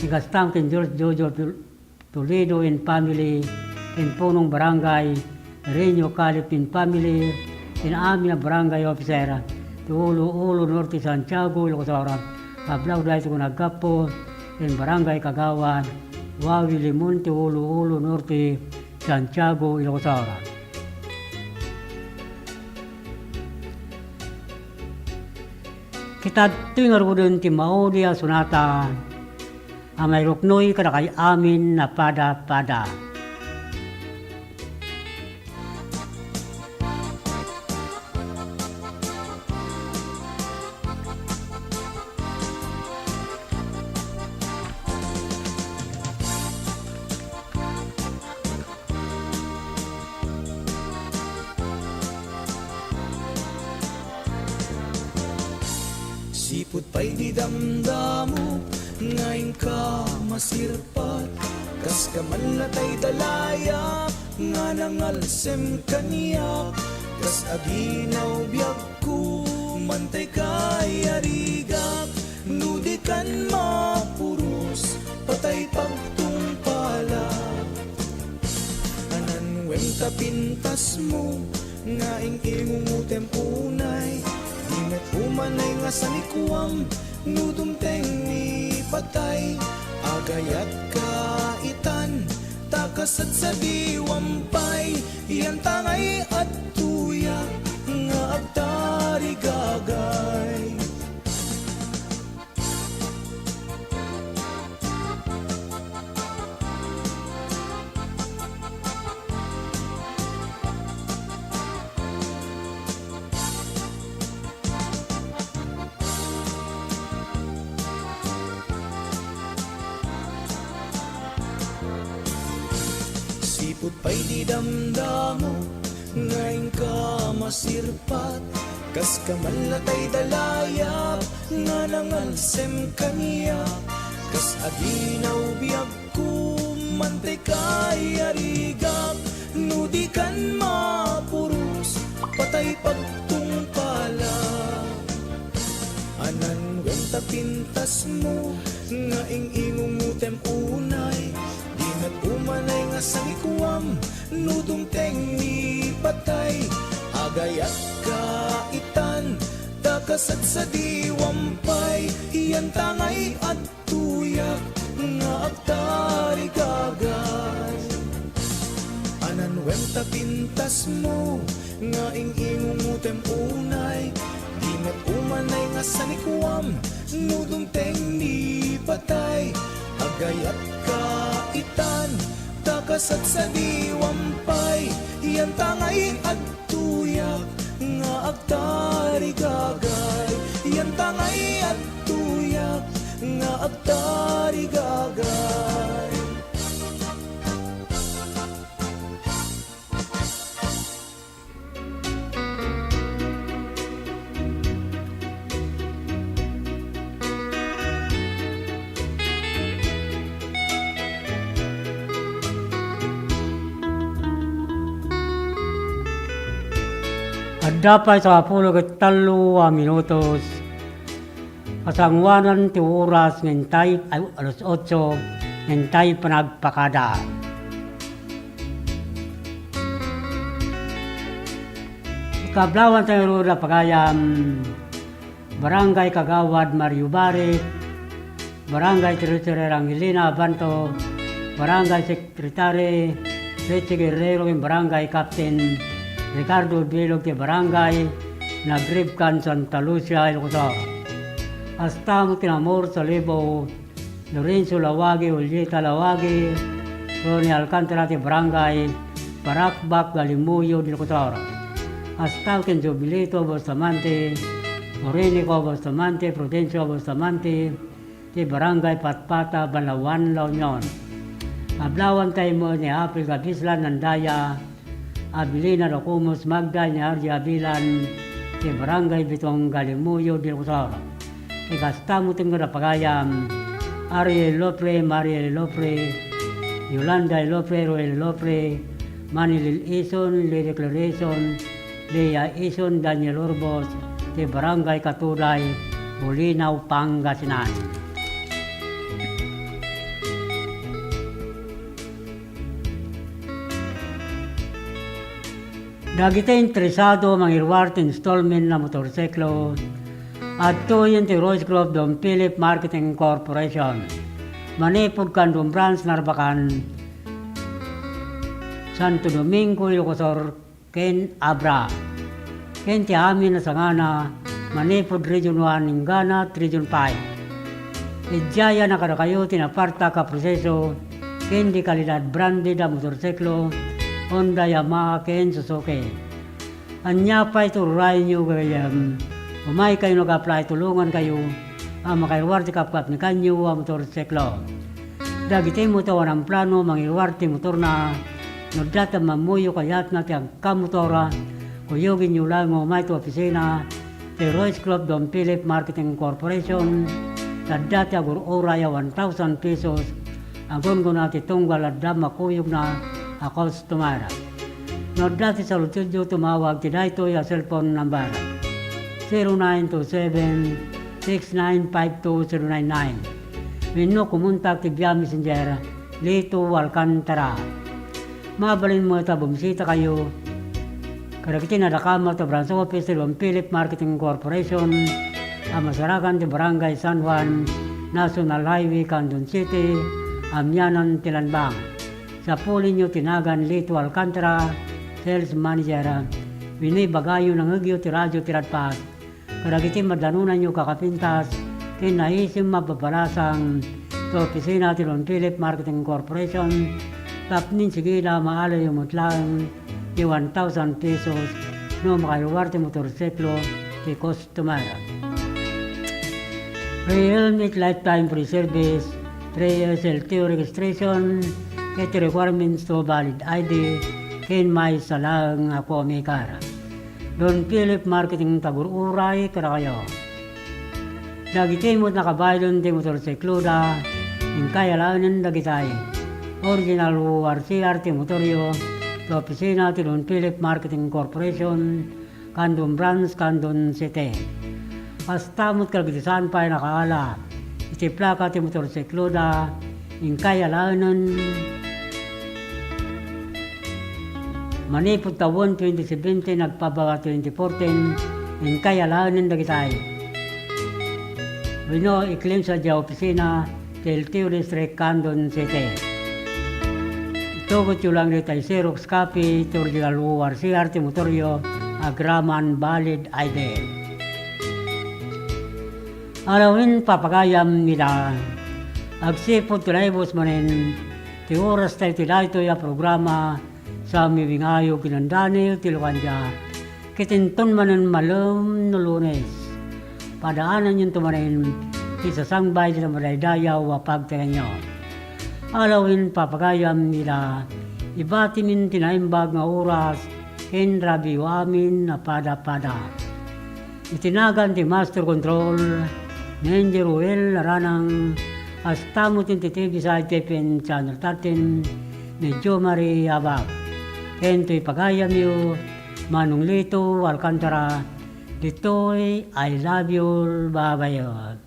ni kasta met ken George Jojo Toledo and family, ken punong barangay Renio Calip and family, ken amin a barangay officer ti Ulu-Ulu Norte, Santiago, Ilocos Sur. Kablawda iti naggapu ken barangay kagawad Wawi Limon ti Ulu-Ulu Norte, Santiago, Ilocos Sur. Kitadtoy ngaruden ti maudi a sonata a mairuknoy kadakay amin a pada-pada. Sipud pay di damdamok nga inka masirpat, kas kamallatay dalayap nga nangalsem kaniak, kas aginaw biagko, mantay kay arigak, no di kan mapuros, patay pagtungpalak. Anan wen ta pintasmo nga ing-ingungotem unay, di met umanay nga sanikuam, no dumteng ni patay, agayat ka itan, ta kasadsadiwam pay, yan ta ngay adtoya nga agtarigagay. Sipud pay di damdamo nga inka masirpat, kas kamallatay dalayap nga nangalsem kaniak, kas aginaw biag ko, mantay kay arigak, no di kan mapuros, patay pagtungpalak. Anan wen ta pintasmo nga ing-ingungotem unay, di met umanay nga sangikuam, no dumteng ni patay, agayat ka itan, ta Kasadsadiwam pay, yantangay adtoyak nga agtarigagay. Ananwem ta pintasmo nga ing-ingungotem unay, di met umanay nga sanikuam no dumteng ni patay. Agayat ka itan, ta kasadsadiwam pay, yantangay ad- tuyak nga agtarigagay, yantangay adtoyak nga agtarigagay. Adda pay sangapulo ket tallo a minutos. Kasangoanan ti oras ngem tay, ay, alas otso, ngem tay panagpakada. Kablawan tayo da pagayam. Barangay Kagawad Mario Barit, Barangay Treasurer Angelina Abanto, Barangay Secretary Richie Guerrero, ken Barangay Captain Ricardo Bilog ti Barangay Nagribkan, Santa Lucia, Ilocos Sur. Hasta mo kinamor sa libo, Lorenzo Lawagi, Julieta Lawagi, Ronnie Alcantara ti Barangay Barakbak, Galimuyo del Cotor. Hasta ken Jobilito Bustamante, Orinico Bustamante, Prudencio Bustamante, ti Barangay Patpata, Balawan, La Union. Ablawan tayo mo ni Apil Gabislan, Nandaya, Abilina Rocumus Magda ni Ardi Abilan ti Barangay Bitong, Galimuyo del Cotor. Ikasta mo ti nga pagayam, Ariel Lopre, Mariel Lopre, Yolanda Lopre, Roel Lopre, Manilil Ison, Lily Clarison, Lea Ison, Daniel Urbos, ti Barangay Katuday, Bulinaw, Pangasinan. Dagiti interesado a mangiruar ti installment a motorsiklo, adtoyen ti Royce Group Don Philip Marketing Corporation, manipud Candon Branch, Narbacan, Santo Domingo, Ilocos Sur, ken Abra, ken ti amin a sangana manipud Region one inggana ti Region five. Idiay a kadakayo ti napartak a proseso ken di kalidad branded a motorsiklo, Honda, Yamaha, ken Suzuki. Ania pay ti uray-ayo gayam? Umaykayo nga apply, tulongankayo a makairuar ti kapkapnikanyo a motorsiklo. Dagiti met a awan plano mangiruar ti motorna, no adda ti ammoyo kayatna ti agkamotor, kuyogenyo laeng nga umay ti opisina ti Royce Group Don Philip Marketing Corporation, ta adda ti agur-uray a one thousand pesos a gunggona ti tunggal adda makuyogna a customer. No adda ti saludsodyo, tumawag ti daytoy a cellphone number, zero nine two seven, six nine five two zero nine nine, wenno kumontak ti via messenger, Lito Alcantara. Mabalin met a bumisitakayo kadagiti nadakamat a branch office ti Don Philip Marketing Corporation a masarakan ti Barangay San Juan, National Highway, Candon City, amianan ti Lanbang. Sapulenyo ti nagan Lito Alcantara, Sales Manager, wenno ibagayo nangngegyo ti radio ti Radpas kadagiti madanonanyo kakapintas ken naisim a babalasang ti opisina ti Don Philip Marketing Corporation tapno insigida, maalayo met laeng ti one thousand pesos no makairuar ti motorsiklo ti customer. Free helmet, lifetime free service, three years L T O registration, ket requirements to valid I D, ken maysa laeng a co-maker. Don Philip Marketing ti agur-uray kadakayo. Dagiti met nakabaylen ti motorsikloda, inkay alaenen dagitay. Original O R C R ti motoryo, ti opisina ti Don Philip Marketing Corporation, Candon Branch, Candon City. Kasta met kadagiti saan pay nakaala iti plaka ti motorsikloda, inkay alaenen manipud tawen twenty seventeen agpabaga twenty fourteen, Inkay alaenen dagitay wenno i-claim sadiay opisina ti L T O District, Candon City. Itugotyo lang daytay Xerox copy ti original O R C R ti motoryo agraman valid I D. Alawen, papagayam ida, agsipud ti naibus manen ti oras tayo iti daytoy a programa, sa Mibingayo ken Daniel ti Lukandia, ket inton manen malem no Lunes, padaananyonto manen ti sasangbay ti madaydayaw a pagtaenyo. Alawen, papagayam ida, ibatimin ti naimbag nga oras ken rabiyo amin a pada-pada. Iti nagan ti Master Control, ni Engineer Ruel Aranang, kasta met ti T V side T P N Channel thirteen, ni Jo Marie Abab. Ken toy pagayamyo, Manong Lito Alcantara, ditoy I Love You, Babayo.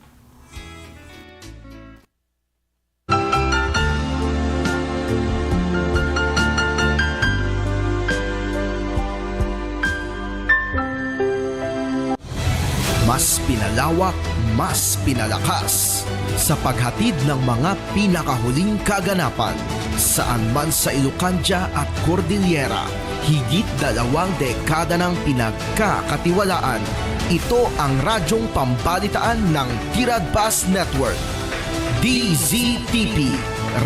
Mas pinalawak, mas pinalakas sa paghatid ng mga pinakahuling kaganapan, saan man sa Ilocandia at Cordillera, higit dalawang dekada nang pinagkakatiwalaan. Ito ang radyong pambalitaan ng Tiradbas Network. D Z T P,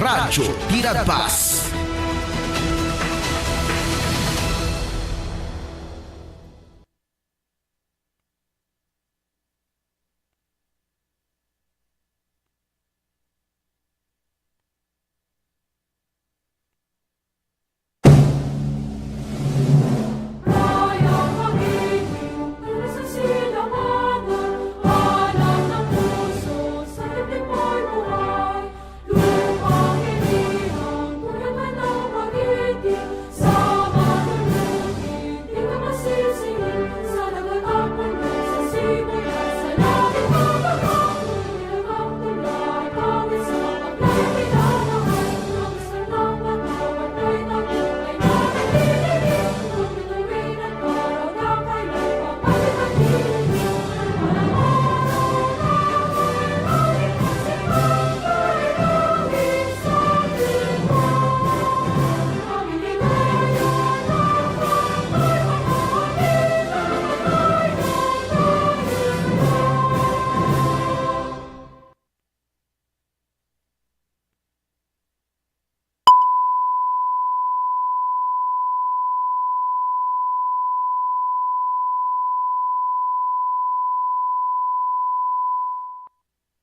Radyo Tiradbas.